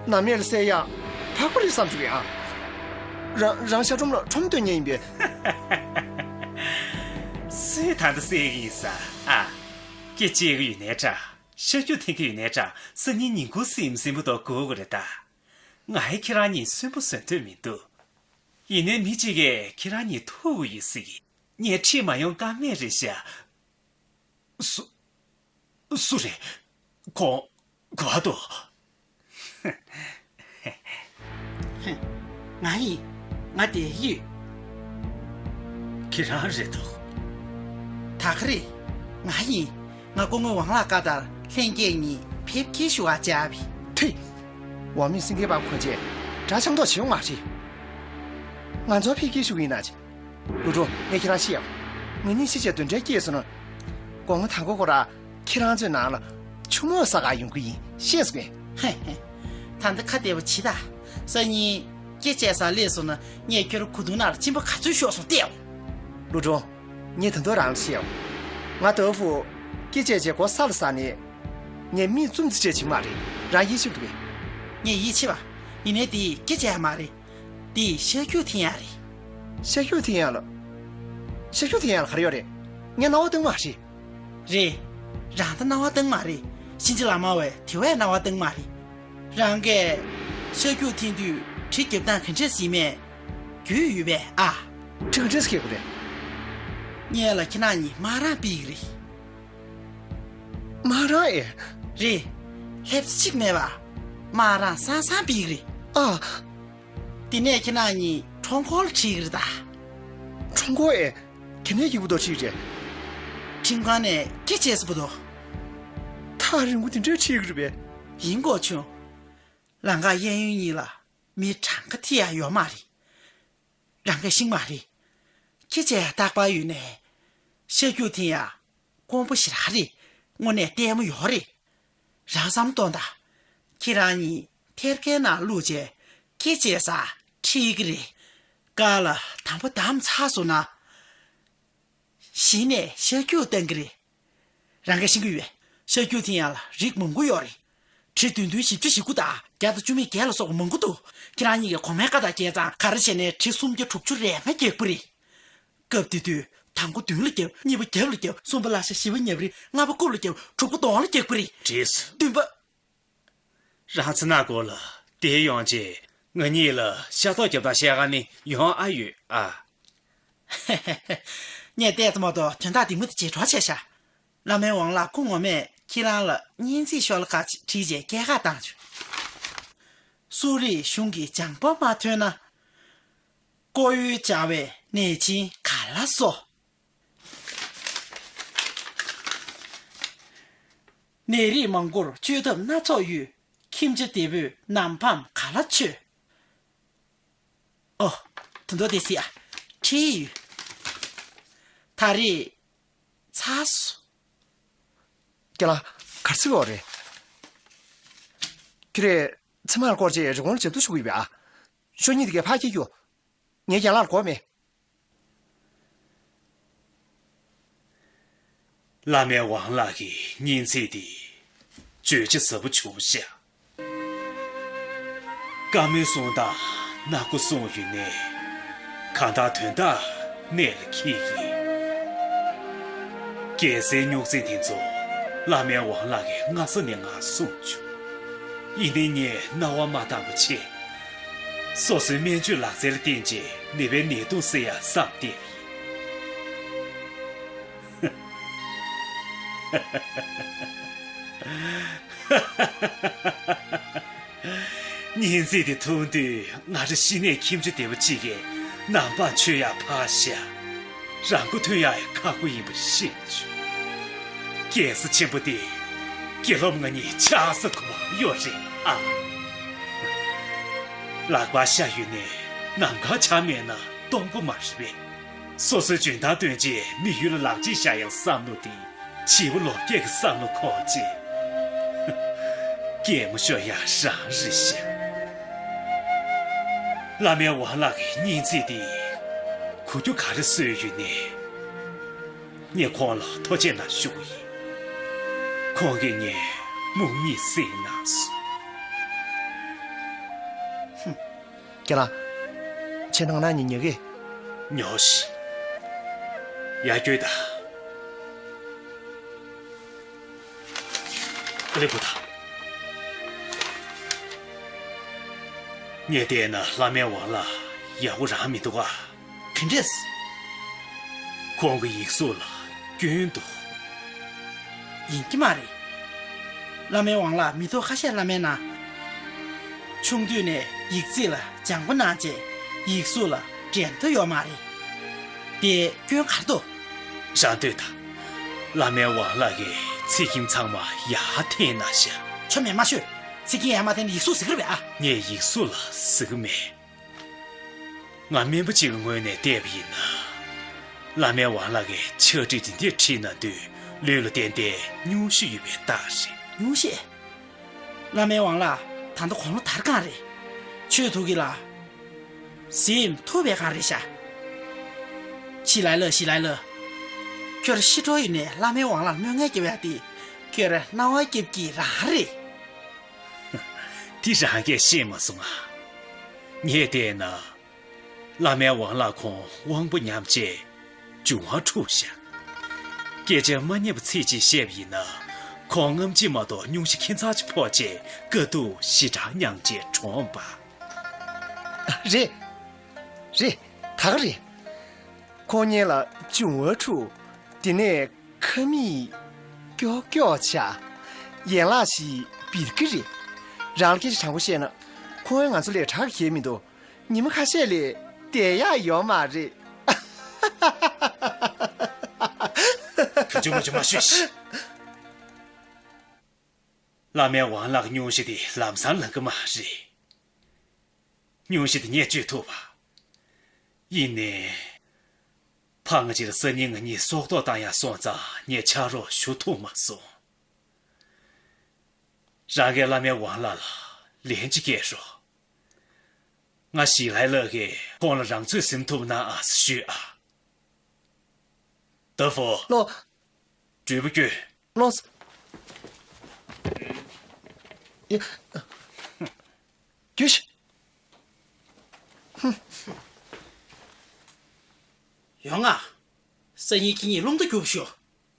ནམ་སྨད་ལ་བསད་ཡག་ཕག་པ་རེད་བསམ་བཅུག་གི་ཨ། རང་རང་ཤ་ཁྲོམ་ལ་ཁྲོམ་སྟོན་མཁན་ཡིན་པས། སུས་ད་ལྟ་བསད་ཀྱི་ཡིན་ས་ཨ། སྐེ་བཅད་ཀྱི་ཡོད་ནའི་འདྲ། ཤ་ཁྱུག་འཐེན་གྱི་ཡོད་ནའི་འདྲ། སང་ཉིན་ཉིན་གུང་གཟིམ་གཟིམ་པོ་དང་སྒུག་དགོས་རེད་ད། ང་ཡི་ཁྱེད་རང་གཉིས་གསོན་པོ་བཟོ་འདོད་མི་འདུག་ཡིན་ནའི་མི་གཅིག་གིས་ཁྱེད་རང་གཉིས་ཐུག་དགོས་ཡོད་སྲིད་ཀྱི། ངས་ཁྲིད་མ་ཡོང་ཀ་མེད་རེད་ཤག་སུ། སུ་རེད། ཁོང་། ག་པར་འདུག་ང་ཡིན། ང་བསྡད་ཡོད། ཁྱེད་རང་རེད་འདུག་ད་ག་རེད། ང་ཡིན། ང་སྐུ་ངོ་ཝང་ལགས་བཀའ་ལྟར་ལྷན་རྒྱས་གཉིས་ཕེབས་སྐྱེལ་ཞུ་བར་བཅར་བས། ཐེ། ཝང་མིན་སེང་གེ་པ་ཁོ་ཚོས་དགྲ་ཆགས་མདོག་བྱེད་ཡོང་མ་རེད། ང་ཚོ་ཕེབས་སྐྱེལ་ཞུ་གི་ཡིན་ན་ཅི། ལུའུ་ཀྲུང་། ངས་ཁྱེད་རང་བཤད་ཡོད། ང་གཉིས་ཤི་བྱས་གདོན་འདྲེ་སྐྱེས་སོང་ན། དགོང་མོ་དང་པོ་ཁོ་རང་ཁྱེད་རང་ཚོའི་ནང་ལ་ཆུ་མོ་ཟ་གར་ཡོང་གི་ཡིན། ཤེས་སོང་ངས། ཧེ་ཧེ། ད་ལྟ་ཁ་བདེ་པོ་བྱེད་ད། སང་ཉིན་སྐེ་བཅད་སར་སླེབས་སོང་ན་ངས་ཁྱོད་རང་གོས་ཐུང་ནང་ལ་གཅིན་པ་ག་ཚོད་ཤོར་སོང་བལྟས་ཡོང་། ལུའུ་ཀྲུང་། ངས་ད་དུང་རང་ལ་བཤད་ཡོད། ང་ད་ཕུ། སྐེ་བཅད་བྱས་མགོ་ས་ལ་ཟག་ནས། ངས་མིག་བཙུམ་ཙམ་བྱས་བྱུང་མ་རེད། རང་ཡིད་ཆེས་འདུག་གས། ངས་ཡིད་ཆེས་པ། ཡིན་ནའི་དེ་སྐེ་བཅད་ཡག་མ་རེད། དེ་ཤ་ཁྱུག་འཐེན་ཡག་རེད། ཤ་ཁྱུག་འཐེན་ཡག་ལ། ཤ་ཁྱུག་འཐེན་ཡག་ལ་ག་རེ་ཡོད་རེད། ངས་རྣ་བ་གཏོང་མ་རེད། རེད། རང་ད་རྣ་བ་གཏོང་མ་རེད། གཤིན་རྗེ་ལག་དམར་བས་དེ་བས་རྣ་བ་གཏོང་མ་རེད། རང་གིས་ཤ་ཁྱུག་འཐེན་དུས་གྲི་རྒྱབ་སྟངས་ག་འདྲས་ཡིན་མེད་རྒྱུས་ཡོད་པས་ཨ། གྲི་ག་འདྲས་འཁྱེར་དགོས་རེད། སྔོན་ལ་ཁྱེད་རང་གཉིས་དམག་རང་སྤེལ་གི་རེད། དམག་རང་ཨེ། རེད། སླེབས་ས་གཅིག་མེད་པ། དམག་རང་སང་སང་སྤེལ་གི་རེད། ཨ། དེ་ནས་ཁྱེད་རང་གཉིས་ཁྲོམ་སྐོར་ལ་ཁྲིད་གི་རེད་ད། ཁྲོམ་སྐོར་ཨེ། ག་ནས་སྐྱིད་པོ་འདུག་ཁྲིད་རེད། ཁྲིམས་ཁང་ནས་སྐེ་བཅད་ས་བུ་དོ། ཐག་རིང་པོ་དེ་འདྲའི་ཁྲིད་གི་རེད་པས། ཡིན་དགོས་བྱུང་། ལམ་ཁ་གཡས་གཡོན་གཉིས་ལ་མི་གྲངས་ཀ་ཐི་ཡ་ཡོད་མ་རེད། རང་གིས་ཤེས་མ་རེད། སྐེ་བཅད་ཡག་རྟག་པར་ཡོད་ནའི། ཤ་རྒྱུག་དེ་ཡང་དཀོན་པོ་ཞེ་དྲག་རེད། དངོས་གནས་ལྟད་མོ་ཡོད་རེད། རང་བསམ་གཏོང་དང་། ཁྱེད་རང་གཉིས་ཐེར་ཀའི་ནང་བླུགས་བྱས་སྐེ་བཅད་ས་ཁྲིད་ཀྱི་རེད། ཀ་ལ་དང་པོ་བསྡམས་ཚར་སོང་ན། གཞི་ནས་ཤ་རྒྱུག་བཏང་གི་རེད། རང་གིས་ཤེས་ཀྱི་ཡོད་པས། ཤ་རྒྱུག་དེ་ཡང་ལ་རིགས་མང་པོ་ཡོད་རེད། གྲི་བདུན་བདུན་བཞི་བཅུ་ཞེ་དགུ་དང་བརྒྱ་དང་བཅུ་མེད་བརྒྱད་ལ་སོགས་པ་མང་པོ་འདུག་ཁྱེད་རང་གཉིས་ཀྱིས་གོང་མའི་བཀའ་ལྟར་བྱས་ཙང་ག་རེ་བྱས་ནས་གྲི་སུམ་བརྒྱ་དྲུག་ཅུ་རེ་ལྔ་རྒྱག་པ་རེད། སྐབས་དེ་དུས་དང་པོ་མདུན་ལ་རྒྱབ། གཉིས་པ་རྒྱབ་ལ་རྒྱབ། གསུམ་པ་ལ་ཤ། བཞི་པ་ཉབ་རེ། ལྔ་པ་རྐུབ་ལ་རྒྱབ། དྲུག་པ་གདོང་ལ་རྒྱག་པ་རེད། བྲིས་སོ། བདུན་པ། རང་ཚེ་ནག་སྐོར་ལ་དེ་ཡོང་རྗེས་ང་གཉིས་ལ་ཤ་ཐོག་རྒྱབ་སྟངས་བཤད་ག་ནི་ཡོང་ཨ་ཡོད་ཨ། ངས་བལྟས་ཙམ་མ་གཏོགས་དོན་དག་འདི་མོ་དེ་ཇེ་སྒྲོག་བྱས་ཤག་བླ་མའི་ཝང་ལགས་སྐུ་ངོ་མས་ཁྱེད་རང་ལ་སྙན་ཚིག་ཤོ་ལོ་ཀ་ཅིག་བྲིས་རྗེས་སྐྱེལ་ཁ་བཏང་བྱུང་། སུ་རིག་གཞུང་གི་སྦྱངས་པ་མ་ཐོན་ན། ཀོ་ཡུལ་བྱ་བའི་ནད་ཆེན་ག་ལ་གསོ། ནད་རིགས་མང་པོར་བཅོས་ཐབས་སྣ་ཚོགས་ཡོད། ཁྱིམ་བྱ་བདེ་པོས་ནམ་ཕམ་ག་ལ་བཅོས། ཨོ། ད་དུང་དེ་སྲིད་ཨ། ཁྲིད་ཡོད། ད་རེས་ཚར་སོང་། ཁྱེད་རང་ག་རེ་ཟེར་གྱི་ཡོད་རེད། ཁྱོད་རང་ཚེ་དམར་སྐོར་བྱས་རི་གོང་ལ་ཞབས་ཏོག་ཞུ་གི་ཡོད་པས་ཨ། ཤོ་གཉིས་དེ་གས་ཕར་སྐྱེལ་རྒྱུ། ངའི་རྒན་ལགས་ལ་དགོས་མེད། བླ་མའི་ཝང་ལགས་ཀྱི་སྙན་ཚིག་འདི་བརྗོད་བྱ་ཟབ་པོ་བྱུང་ཤག་བཀའ་མོལ་གསུངས་དང་སྣ་སྒོ་གསུངས་ཡོད་ནའི། གང་ལྟར་དོན་དག་གནད་ལ་འཁེལ་གྱི། རྒྱལ་སྲས་སྨྱུག་རྩེ་འདི་ཚོ་བླ་མའི་ཝང་ལགས་ཀྱིས་སྔ་ས་ནས་ང་གསུངས་བྱུང་། ཡིན་ནའི་ངས་རྣ་བ་མ་བཏང་བ་བྱས། སོ་སོའི་སྨན་བཅོས་ལག་རྩལ་ལ་བརྟེན་བྱས་ནད་པའི་ནད་དུག་སེལ་ཡག་བསམ་བསྡད་ཡིན། སྙན་ཚིག་དེ་ཐོས་དུས་ང་རང་གཤིས་ནས་ཁྱིམ་བྱ་བདེ་པོ་གཅིག་གི་ནམ་འབངས་ཆོས་ཡག་ཕར་བཞག་རང་མགོ་ཐོན་ཡག་ཡང་ཁག་པོ་ཡིན་པ་ཤེས་བྱུང་། རྒྱལ་ས་ཆེན་པོ་འདི་དགེ་སློབ་ང་གཉིས་ཆགས་ས་ཁོ་པ་གཡོ་རེད་ཨ། ལག་པར་ཤ་ཡོད་ནས་ནམ་མཁར་བྱ་མེད་ན་སྟོང་པ་མ་རེད་པས། སོ་སོའི་འཇོན་ཐང་བཏོན་རྗེས་མི་ཡུལ་ལ་ལག་རྗེས་བཞག་ཡག་བསམ་བློ་དེ་བྱིས་པ་ལོ་བརྒྱད་ཀྱི་བསམ་བློ་ཁོག་ཅིག་གད་མོ་ཤོར་ཡག་རང་རེད་ཤག་བླ་མའི་ཝང་ལགས་ཀྱི་སྙན་ཚིག་འདིས་གོ་རྒྱུ་ག་རེ་བཟོས་ཡོད་ནའི། ངས་ཁོང་ལ་ཐུགས་རྗེ་གནང་ཞུ་གི་ཡིན། ཁོང་གིས་ངའི་རྨོངས་གཉིད་སེལ་གནང་སོང་། ཧུམ། ཁྱེད་རང་། ཁྱེད་ནང་ན་ཉི་ཉག་གི་ཉོ་ཤི། ཡར་སྐྱོད་དང་། ཨ་ལེ་པོ་ད། ངས་བལྟས་ན་བླ་མའི་ཝང་ལགས་ཡག་པོ་རང་མི་འདུག་ག་ག་འདྲས། ཁོང་གི་ཡིག་གཟུགས་ལ་སྐྱོན་འདུག་ཡིན་གྱི་མ་རེད། བླ་མའི་ཝང་ལགས་མི་ཐོག་ཁ་ཤས་བླ་མའི་ནང་། ཆུང་དུས་ནས་ཡིག་རྩིས་ལ་སྦྱང་པོ་གནང་རྗེས་ཡིག་གཟུགས་ལ་འགྲན་ཟླ་ཡོད་མ་རེད། དེ་སྐྱོན་ག་རེ་འདུག་རང་ལྟོས་དང་། བླ་མའི་ཝང་ལགས་ཀྱིས་ཚིག་ཁྱིམ་ཚང་མ་ཡར་འཐེན་གནང་ཤག་ཆོ་མེད་མ་ཤོད། ཚིག་ཁྱིམ་ཡར་མ་འཐེན་ན་ཡིག་གཟུགས་ཟེར་གི་རེད་པས་ཨ། ངས་ཡིག་གཟུགས་ལ་ཟེར་གི་མེད། ང་སྨན་པ་གཅིག་གི་ངོས་ནས་བལྟས་པ་ཡིན་ན། བླ་མའི་ཝང་ལགས་ཀྱིས་ཕྱག་བྲིས་འདི་འདྲ་བྲིས་གནང་དུས་ལུས་ལ་ཏན་ཏན་སྙུང་གཞི་ཡོད་པའི་རྟགས་རེད། སྙུང་གཞི། བླ་མའི་ཝང་ལགས་ད་ལྟ་དགུང་ལོ་དར་སྒང་རེད། ཆོས་ཐུགས་ཀྱི་ལ། གཟིམ་ཐུབ་པའི་སྒང་རེད་ཤག་ཞི་ལའི་ལ། ཞི་ལའི་ལ། ཁྱོད་ཤི་འགྲོ་ཡོད་ནའི་བླ་མའི་ཝང་ལགས་ལ་དམོད་ངན་རྒྱབ་ཡག་དེ། ཁྱོད་རྣ་བ་སྐྱབས་ཀྱི་རང་རེད། དེ་རང་གིས་ཤེས་མ་སོང་ང་། ངས་བལྟས་ན། བླ་མའི་ཝང་ལགས་ཁོང་དབང་པོ་ཉམས་བྱས་འབྱུང་བ་འཁྲུགས་ཤག་སྐད་ཆ་མ་སྙན་པ་ཚིག་གཅིག་བཤད་པ་ཡིན་ན། ཁོང་རྔམ་བརྗིད་མ་གཏོགས་སྙུང་གཞི་ཁྱད་མཚར་ཅིག་ཕོག་རྗེས་དཀའ་སྡུག་ཞེ་དྲག་མྱངས་རྗེས་གྲོངས་པ། རེད། རེད། ད་ག་རེད། ཁོང་སྔོན་ལ་འབྱུང་བ་འཁྲུགས། དེ་ནས་ཁ་མིག་ཀྱོག་ཀྱོག་ཆགས། ཡན་ལག་ཞིག་འབིར་གི་རེད། རང་ལ་སྐད་ཆ་དྲང་པོ་བཤད་ན། ཁོང་ང་ཚོ་ལས་དྲག་གི་མི་འདུག་ཉི་མ་ཁ་ཤས་ལས་བསྡད་ཡག་ཡོད་མ་རེད། ག་ཅུ་མ་ཅུ་མ་ཤོད་ཤིག་བླ་མའི་ཝང་ལགས་སྙུང་གཞི་དེ་ལམ་སང་ལང་གི་མ་རེད། སྙུང་གཞི་དེ་ངས་གཅོད་ཐུབ་པ། ཡིན་ནའི། ཕ་ང་ཅིར་སང་ཉིན་ང་གཉིས་སྲོག་ཐོག་བཏང་ཡག་སོང་ཙང་ངས་ཕྱག་རོགས་ཞུ་ཐུབ་མ་སོང་། རང་གི་བླ་མའི་ཝང་ལགས་ལ་ལན་ཅིག་སྐྱེལ་རོགས། ང་ཞིག་ལྷའི་ལགས་ཀྱིས་ཁོང་ལ་རང་ཚོད་ཟིན་ཐུབ་ན་ཨ་ཞུས་ཨ། ཏ་ཧྥོ། ལོ། དྲིལ་བུ་ཀྱོ། ལོ། ཡ། ཀྱོ་ཤི། ཡོང་ང་། སང་ཉིན་ཁྱེད་གཉིས་རླུང་རྟ་རྒྱུག་ཤོག།